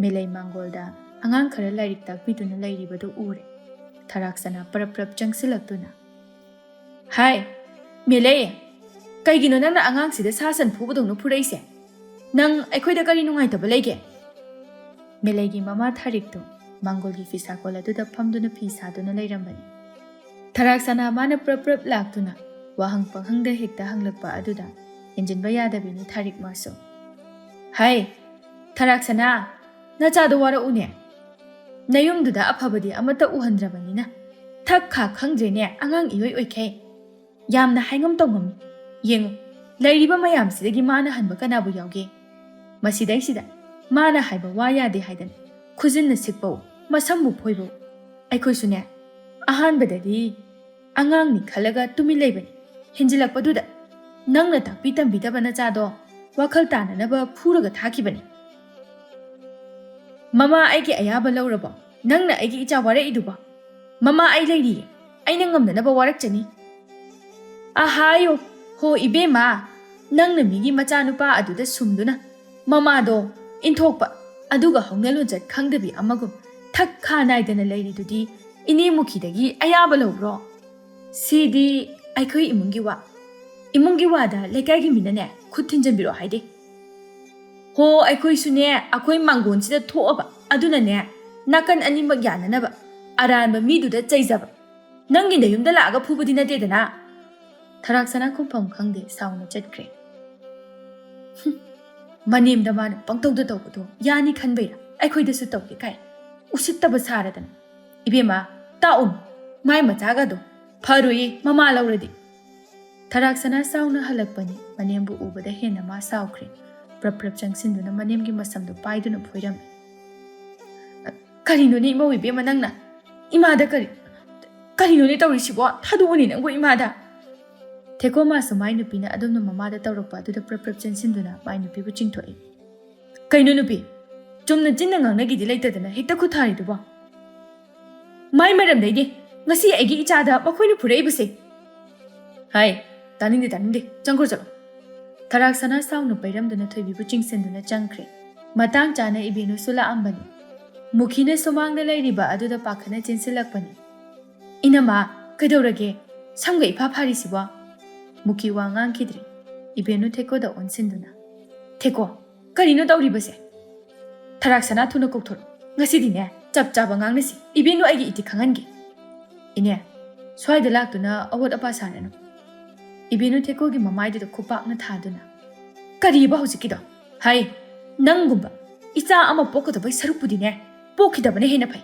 ꯃꯦꯂꯩ ꯃꯥꯡꯒꯣꯜꯗ ꯑꯉꯥꯡ ꯈꯔ ꯂꯥꯏꯔꯤꯛ ꯇꯥꯛꯄꯤꯗꯨꯅ ꯂꯩꯔꯤꯕꯗꯨ ꯎꯔꯦ꯫ ꯊꯔꯥꯛ ꯁꯅꯥ ꯄꯔꯞ ꯄꯔꯞ ꯆꯪꯁꯤꯜꯂꯛꯇꯨꯅ, "ꯍꯥꯏ, ꯃꯦꯂꯩ, ꯀꯩꯒꯤꯅꯣ ꯅꯪꯅ ꯑꯉꯥꯡꯁꯤꯗ ꯁꯥ ꯁꯟ ꯐꯨꯕꯗꯧꯅ ꯐꯨꯔꯛꯏꯁꯦ? ꯅꯪ ꯑꯩꯈꯣꯏꯗ ꯀꯔꯤ ꯅꯨꯡꯉꯥꯏꯇꯕ ꯂꯩꯒꯦ?" ꯃꯦꯂꯩꯒꯤ ꯃꯃꯥ ꯊꯥꯔꯤꯛꯇꯨ ꯃꯥꯡꯒꯣꯜꯒꯤ ꯐꯤꯁꯥꯀꯣꯜ ꯑꯗꯨꯗ ꯐꯝꯗꯨꯅ ꯐꯤ ꯁꯥꯗꯨꯅ ꯂꯩꯔꯝꯕꯅꯤ꯫ ꯊꯔꯥꯛ ꯁꯅꯥ ꯃꯥꯅ ꯄ꯭ꯔꯞ ꯄ꯭ꯔꯞ ꯂꯥꯛꯇꯨꯅ ꯋꯥꯍꯪ ꯄꯪꯍꯪꯗ ꯍꯦꯛꯇ ꯍꯪꯂꯛꯄ ꯑꯗꯨꯗ ꯍꯦꯟꯖꯤꯟꯕ ꯌꯥꯗꯕꯤꯅꯤ ꯊꯥꯔꯤꯛ ꯃꯥꯁꯨ꯫ "ꯍꯥꯏ, ꯊꯔꯥꯛꯁꯅꯥ, ꯅꯆꯥꯗꯣ ꯋꯥꯔꯛꯎꯅꯦ꯫ ꯅꯌꯨꯝꯗꯨꯗ ꯑꯐꯕꯗꯤ ꯑꯃꯠꯇ ꯎꯍꯟꯗ꯭ꯔꯕꯅꯤꯅ ꯊꯛ ꯈꯥ ꯈꯪꯗ꯭ꯔꯦꯅꯦ, ꯑꯉꯥꯡ ꯏꯑꯣꯏ ꯑꯣꯏꯈꯩ꯫ ꯌꯥꯝꯅ ꯍꯥꯏꯉꯝ ꯇꯧꯉꯝꯃꯤ꯫ ꯌꯦꯡꯉꯨ, ꯂꯩꯔꯤꯕ ꯃꯌꯥꯝꯁꯤꯗꯒꯤ ꯃꯥꯅ ꯍꯟꯕ ꯀꯅꯥꯕꯨ ꯌꯥꯎꯒꯦ? ꯃꯁꯤꯗꯩꯁꯤꯗ ꯃꯥꯅ ꯍꯥꯏꯕ ꯋꯥ ꯌꯥꯗꯦ ꯍꯥꯏꯗꯅ ꯈꯨꯖꯤꯟꯅ ꯁꯤꯛꯄꯧ, ꯃꯁꯝꯕꯨ ꯐꯣꯏꯕꯧ꯫ ꯑꯩꯈꯣꯏꯁꯨꯅꯦ, ꯑꯍꯥꯟꯕꯗꯗꯤ ꯑꯉꯥꯡꯅꯤ ꯈꯜꯂꯒ ꯇꯨꯃꯤꯟ ꯂꯩꯕꯅꯤ꯫ ꯍꯦꯟꯖꯤꯜꯂꯛꯄꯗꯨꯗ ꯅꯪꯅ ꯇꯥꯛꯄꯤ ꯇꯝꯕꯤꯗꯕ ꯅꯆꯥꯗꯣ ꯋꯥꯈꯜ ꯇꯥꯅꯅꯕ ꯐꯨꯔꯒ ꯊꯥꯈꯤꯕꯅꯤ꯫" "ꯃꯃꯥ ꯑꯩꯒꯤ ꯑꯌꯥꯕ ꯂꯧꯔꯕꯣ? ꯅꯪꯅ ꯑꯩꯒꯤ ꯏꯆꯥ ꯋꯥꯔꯛꯏꯗꯨꯕꯣ? ꯃꯃꯥ ꯑꯩ ꯂꯩꯔꯤꯌꯦ, ꯑꯩꯅ ꯉꯝꯅꯅꯕ ꯋꯥꯔꯛꯆꯅꯤ꯫" "ꯑꯍꯥꯌꯣ, ꯍꯣ ꯏꯕꯦꯝꯃ, ꯅꯪꯅ ꯃꯤꯒꯤ ꯃꯆꯥꯅꯨꯄꯥ ꯑꯗꯨꯗ ꯁꯨꯝꯗꯨꯅ ꯃꯃꯥꯗꯣ ꯏꯟꯊꯣꯛꯄ, ꯑꯗꯨꯒ ꯍꯧꯅ ꯂꯣꯟꯆꯠ ꯈꯪꯗꯕꯤ ꯑꯃꯒꯨꯝ ꯊꯛ ꯈꯥ ꯅꯥꯏꯗꯅ ꯂꯩꯔꯤꯗꯨꯗꯤ ꯏꯅꯦ ꯃꯨꯈꯤꯗꯒꯤ ꯑꯌꯥꯕ ꯂꯧꯕ꯭ꯔꯣ? ꯁꯤꯗꯤ ꯑꯩꯈꯣꯏ ꯏꯃꯨꯡꯒꯤ ꯋꯥ꯫ ꯏꯃꯨꯡꯒꯤ ꯋꯥꯗ ꯂꯩꯀꯥꯏꯒꯤ ꯃꯤꯅꯅꯦ ꯈꯨꯠ ꯊꯤꯟꯖꯟꯕꯤꯔꯣ ꯍꯥꯏꯗꯦ꯫" "ꯍꯣ, ꯑꯩꯈꯣꯏꯁꯨꯅꯦ, ꯑꯩꯈꯣꯏ ꯃꯥꯡꯒꯣꯟꯁꯤꯗ ꯊꯣꯛꯑꯕ, ꯑꯗꯨꯅꯅꯦ ꯅꯥꯀꯟ ꯑꯅꯤꯃꯛ ꯌꯥꯅꯅꯕ ꯑꯔꯥꯟꯕ ꯃꯤꯗꯨꯗ ꯆꯩꯖꯕ꯫ ꯅꯪꯒꯤ ꯅꯌꯨꯝꯗ ꯂꯥꯛꯑꯒ ꯐꯨꯕꯗꯤ ꯅꯠꯇꯦꯗꯅ꯫" ꯊꯔꯥꯛꯁꯅꯥ ꯈꯨꯝꯐꯝ ꯈꯪꯗꯦ, ꯁꯥꯎꯅ ꯆꯠꯈ꯭ꯔꯦ꯫ "ꯍꯨꯝ, ꯃꯅꯦꯝꯗ ꯃꯥꯅ ꯄꯪꯇꯧꯗ ꯇꯧꯕꯗꯣ ꯌꯥꯅꯤ ꯈꯟꯕꯩꯔꯥ? ꯑꯩꯈꯣꯏꯗꯁꯨ ꯇꯧꯒꯦ ꯀꯥꯏ꯫ ꯎꯁꯤꯠꯇꯕ ꯁꯥꯔꯗꯅ꯫ ꯏꯕꯦꯝꯃ, ꯇꯥꯛꯎꯅꯨ, ꯃꯥꯏ ꯃꯆꯥꯒꯗꯣ꯫ ꯐꯔꯣꯏꯌꯦ, ꯃꯃꯥ ꯂꯧꯔꯗꯤ꯫" ꯊꯔꯥꯛꯁꯅꯥ ꯁꯥꯎꯅ ꯍꯜꯂꯛꯄꯅꯤ꯫ ꯃꯅꯦꯝꯕꯨ ꯎꯕꯗ ꯍꯦꯟꯅ ꯃꯥ ꯁꯥꯎꯈ꯭ꯔꯦ꯫ ꯄ꯭ꯔꯞ ꯄ꯭ꯔꯞ ꯆꯪꯁꯤꯟꯗꯨꯅ ꯃꯅꯦꯝꯒꯤ ꯃꯁꯝꯗꯨ ꯄꯥꯏꯗꯨꯅ ꯐꯣꯏꯔꯝꯃꯤ꯫ "ꯀꯔꯤꯅꯣꯅꯦ ꯏꯃꯧ ꯏꯕꯦꯝꯃ ꯅꯪꯅ? ꯏꯃꯥꯗ ꯀꯔꯤ, ꯀꯔꯤꯅꯣꯅꯦ ꯇꯧꯔꯤꯁꯤꯕꯣ? ꯊꯥꯗꯣꯛꯑꯣꯅꯦ ꯅꯪꯕꯨ ꯏꯃꯥꯗ!" ꯊꯦꯀꯣꯃꯥꯁꯨ ꯃꯥꯏ ꯅꯨꯄꯤꯅ ꯑꯗꯣꯝꯅ ꯃꯃꯥꯗ ꯇꯧꯔꯛꯄ ꯑꯗꯨꯗ ꯄ꯭ꯔꯞ ꯄ꯭ꯔꯞ ꯆꯦꯟꯁꯤꯟꯗꯨꯅ ꯃꯥꯏ ꯅꯨꯄꯤꯕꯨ ꯆꯤꯡꯊꯣꯛꯏ꯫ "ꯀꯩꯅꯣ ꯅꯨꯄꯤ, ꯆꯨꯝꯅ ꯆꯤꯟꯅ ꯉꯥꯡꯅꯒꯦꯗꯤ ꯂꯩꯇꯗꯅ ꯍꯦꯛꯇ ꯈꯨꯠ ꯊꯥꯔꯤꯗꯨꯕꯣ?" "ꯃꯥꯏ ꯃꯔꯝꯗꯩꯅꯦ ꯉꯁꯤ ꯑꯩꯒꯤ ꯏꯆꯥꯗ ꯃꯈꯣꯏꯅ ꯐꯨꯔꯛꯏꯕꯁꯦ꯫" "ꯍꯥꯏ, ꯇꯥꯅꯤꯡꯗꯦ, ꯇꯥꯅꯤꯡꯗꯦ, ꯆꯪꯈ꯭ꯔꯣ ꯆꯠꯂꯣ꯫" ꯊꯔꯥꯛꯁꯅꯥ ꯁꯥꯎꯅ ꯄꯩꯔꯝꯗꯨꯅ ꯊꯣꯏꯕꯤꯕꯨ ꯆꯤꯡꯁꯤꯟꯗꯨꯅ ꯆꯪꯈ꯭ꯔꯦ꯫ ꯃꯇꯥꯡ ꯆꯥꯅ ꯏꯕꯦꯅꯨꯁꯨ ꯂꯥꯛꯑꯝꯕꯅꯤ꯫ ꯃꯨꯈꯤꯅ ꯁꯨꯃꯥꯡꯗ ꯂꯩꯔꯤꯕ ꯑꯗꯨꯗ ꯄꯥꯈꯠꯅ ꯆꯦꯟꯁꯤꯜꯂꯛꯄꯅꯤ꯫ "ꯏꯅꯝꯃ, ꯀꯩꯗꯧꯔꯒꯦ? ꯁꯝꯒ ꯏꯐꯥ ꯐꯥꯔꯤꯁꯤꯕꯣ?" ꯃꯨꯈꯤ ꯋꯥ ꯉꯥꯡꯈꯤꯗ꯭ꯔꯦ꯫ ꯏꯕꯦꯅꯨ ꯊꯦꯀꯣꯗ ꯑꯣꯟꯁꯤꯟꯗꯨꯅ, "ꯊꯦꯀꯣ, ꯀꯔꯤꯅꯣ ꯇꯧꯔꯤꯕꯁꯦ? ꯊꯔꯥꯛꯁꯅꯥ ꯊꯨꯅ ꯀꯧꯊꯣꯔꯛꯎ꯫ ꯉꯁꯤꯗꯤꯅꯦ, ꯆꯞ ꯆꯥꯕ ꯉꯥꯡꯅꯁꯤ꯫ ꯏꯕꯦꯅꯨ ꯑꯩꯒꯤ ꯏꯊꯤꯛ ꯈꯪꯍꯟꯒꯦ꯫" "ꯏꯅꯦ, ꯁ꯭ꯋꯥꯏꯗ ꯂꯥꯛꯇꯨꯅ ꯑꯋꯣꯠ ꯑꯄꯥ ꯁꯥꯔꯅꯨ꯫" ꯏꯕꯦꯅꯨ ꯊꯦꯀꯣꯒꯤ ꯃꯃꯥꯏꯗꯨꯗ ꯈꯨꯄꯥꯛꯅ ꯊꯥꯗꯨꯅ, "ꯀꯔꯤꯕ ꯍꯧꯖꯤꯛꯀꯤꯗꯣ? ꯍꯥꯏ, ꯅꯪꯒꯨꯝꯕ ꯏꯆꯥ ꯑꯃ ꯄꯣꯛꯀꯗꯕꯩ ꯁꯔꯨꯛꯄꯨꯗꯤꯅꯦ, ꯄꯣꯛꯈꯤꯗꯕꯅ ꯍꯦꯟꯅ ꯐꯩ꯫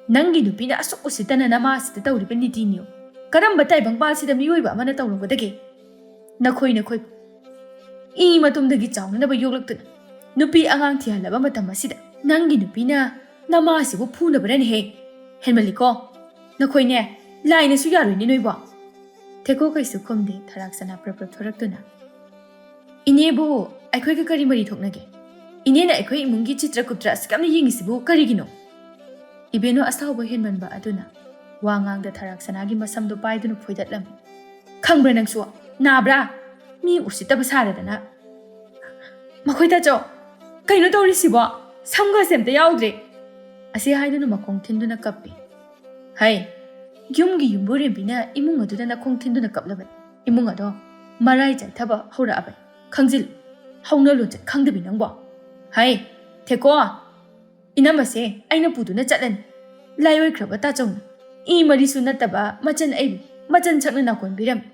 ꯅꯪꯒꯤ ꯅꯨꯄꯤꯅ ꯑꯁꯨꯛ ꯎꯁꯤꯠꯇꯅ ꯅꯃꯥꯁꯤꯗ ꯇꯧꯔꯤꯕ ꯅꯤꯇꯤ ꯅꯤꯌꯣꯝ, ꯀꯔꯝꯕ ꯇꯥꯏꯕꯪꯄꯥꯜꯁꯤꯗ ꯃꯤꯑꯣꯏꯕ ꯑꯃꯅ ꯇꯧꯔꯝꯒꯗꯒꯦ? ꯅꯈꯣꯏ ꯅꯈꯣꯏ ꯏ ꯃꯇꯨꯝꯗꯒꯤ ꯆꯥꯎꯅꯅꯕ ꯌꯣꯛꯂꯛꯇꯨꯅ ꯅꯨꯄꯤ ꯑꯉꯥꯡ ꯊꯤꯍꯜꯂꯕ ꯃꯇꯝ ꯑꯁꯤꯗ ꯅꯪꯒꯤ ꯅꯨꯄꯤꯅ ꯅꯃꯥꯁꯤꯕꯨ ꯐꯨꯅꯕꯔꯅꯦꯍꯦ? ꯍꯦꯟꯃꯜꯂꯤꯀꯣ꯫ ꯅꯈꯣꯏꯅꯦ, ꯂꯥꯏꯅꯁꯨ ꯌꯥꯔꯣꯏꯅꯦ ꯅꯣꯏꯕꯣ꯫ ꯊꯦꯀꯣ ꯀꯩꯁꯨ ꯈꯨꯝꯗꯦ, ꯊꯔꯥꯛ ꯁꯅꯥ ꯄ꯭ꯔꯞ ꯄ꯭ꯔꯞ ꯊꯣꯔꯛꯇꯨꯅ, "ꯏꯅꯦꯕꯨ ꯑꯩꯈꯣꯏꯒ ꯀꯔꯤ ꯃꯔꯤ ꯊꯣꯛꯅꯒꯦ? ꯏꯅꯦꯅ ꯑꯩꯈꯣꯏ ꯏꯃꯨꯡꯒꯤ ꯆꯤꯇ꯭ꯔ ꯀꯨꯇ꯭ꯔ ꯑꯁꯨꯛ ꯌꯥꯝꯅ ꯌꯦꯡꯉꯤꯁꯤꯕꯨ ꯀꯔꯤꯒꯤꯅꯣ?" ꯏꯕꯦꯟꯅꯨ ꯑꯁꯥꯎꯕ ꯍꯦꯟꯃꯟꯕ ꯑꯗꯨꯅ ꯋꯥ ꯉꯥꯡꯗ ꯊꯔꯥꯛ ꯁꯅꯥꯒꯤ ꯃꯁꯝꯗꯨ ꯄꯥꯏꯗꯨꯅ ꯐꯣꯏꯗꯠꯂꯝꯃꯤ꯫ "ꯈꯪꯕ꯭ꯔꯥ ꯅꯪꯁꯨ? ꯅꯥꯕ꯭ꯔꯥ? ꯃꯤ ꯎꯁꯤꯠꯇꯕ ꯁꯥꯗꯗꯅ꯫ ꯃꯈꯣꯏ ꯇꯥꯆꯧ, ꯀꯩꯅꯣ ꯇꯧꯔꯤꯁꯤꯕꯣ? ꯁꯝꯒꯁꯦ ꯑꯝꯇ ꯌꯥꯎꯗ꯭ꯔꯦ!" ꯑꯁꯤ ꯍꯥꯏꯗꯨꯅ ꯃꯈꯣꯡ ꯊꯤꯟꯗꯨꯅ ꯀꯞꯄꯤ꯫ "ꯍꯩ, ꯌꯨꯝꯒꯤ ꯌꯨꯝꯕꯨꯔꯦꯝꯕꯤꯅ ꯏꯃꯨꯡ ꯑꯗꯨꯗ ꯅꯈꯣꯡ ꯊꯤꯟꯗꯨꯅ ꯀꯞꯂꯕꯅꯤ꯫ ꯏꯃꯨꯡ ꯑꯗꯣ ꯃꯔꯥꯏ ꯆꯥꯏꯊꯕ ꯍꯧꯔꯛꯑꯕꯅꯤ꯫ ꯈꯪꯖꯤꯜꯂꯨ, ꯍꯧꯅ ꯂꯣꯟꯆꯠ ꯈꯪꯗꯕꯤ ꯅꯪꯕꯣ꯫ ꯍꯩ, ꯊꯦꯀꯣ, ꯏꯅꯝꯃꯁꯦ ꯑꯩꯅ ꯄꯨꯗꯨꯅ ꯆꯠꯂꯅꯤ꯫ ꯂꯥꯏꯑꯣꯏꯈ꯭ꯔꯕ ꯇꯥꯆꯧꯅ ꯏ ꯃꯔꯤꯁꯨ ꯅꯠꯇꯕ ꯃꯆꯟ ꯑꯩꯕꯨ ꯃꯆꯟ ꯁꯛꯅ ꯅꯥꯀꯣꯟꯕꯤꯔꯝꯃꯤ꯫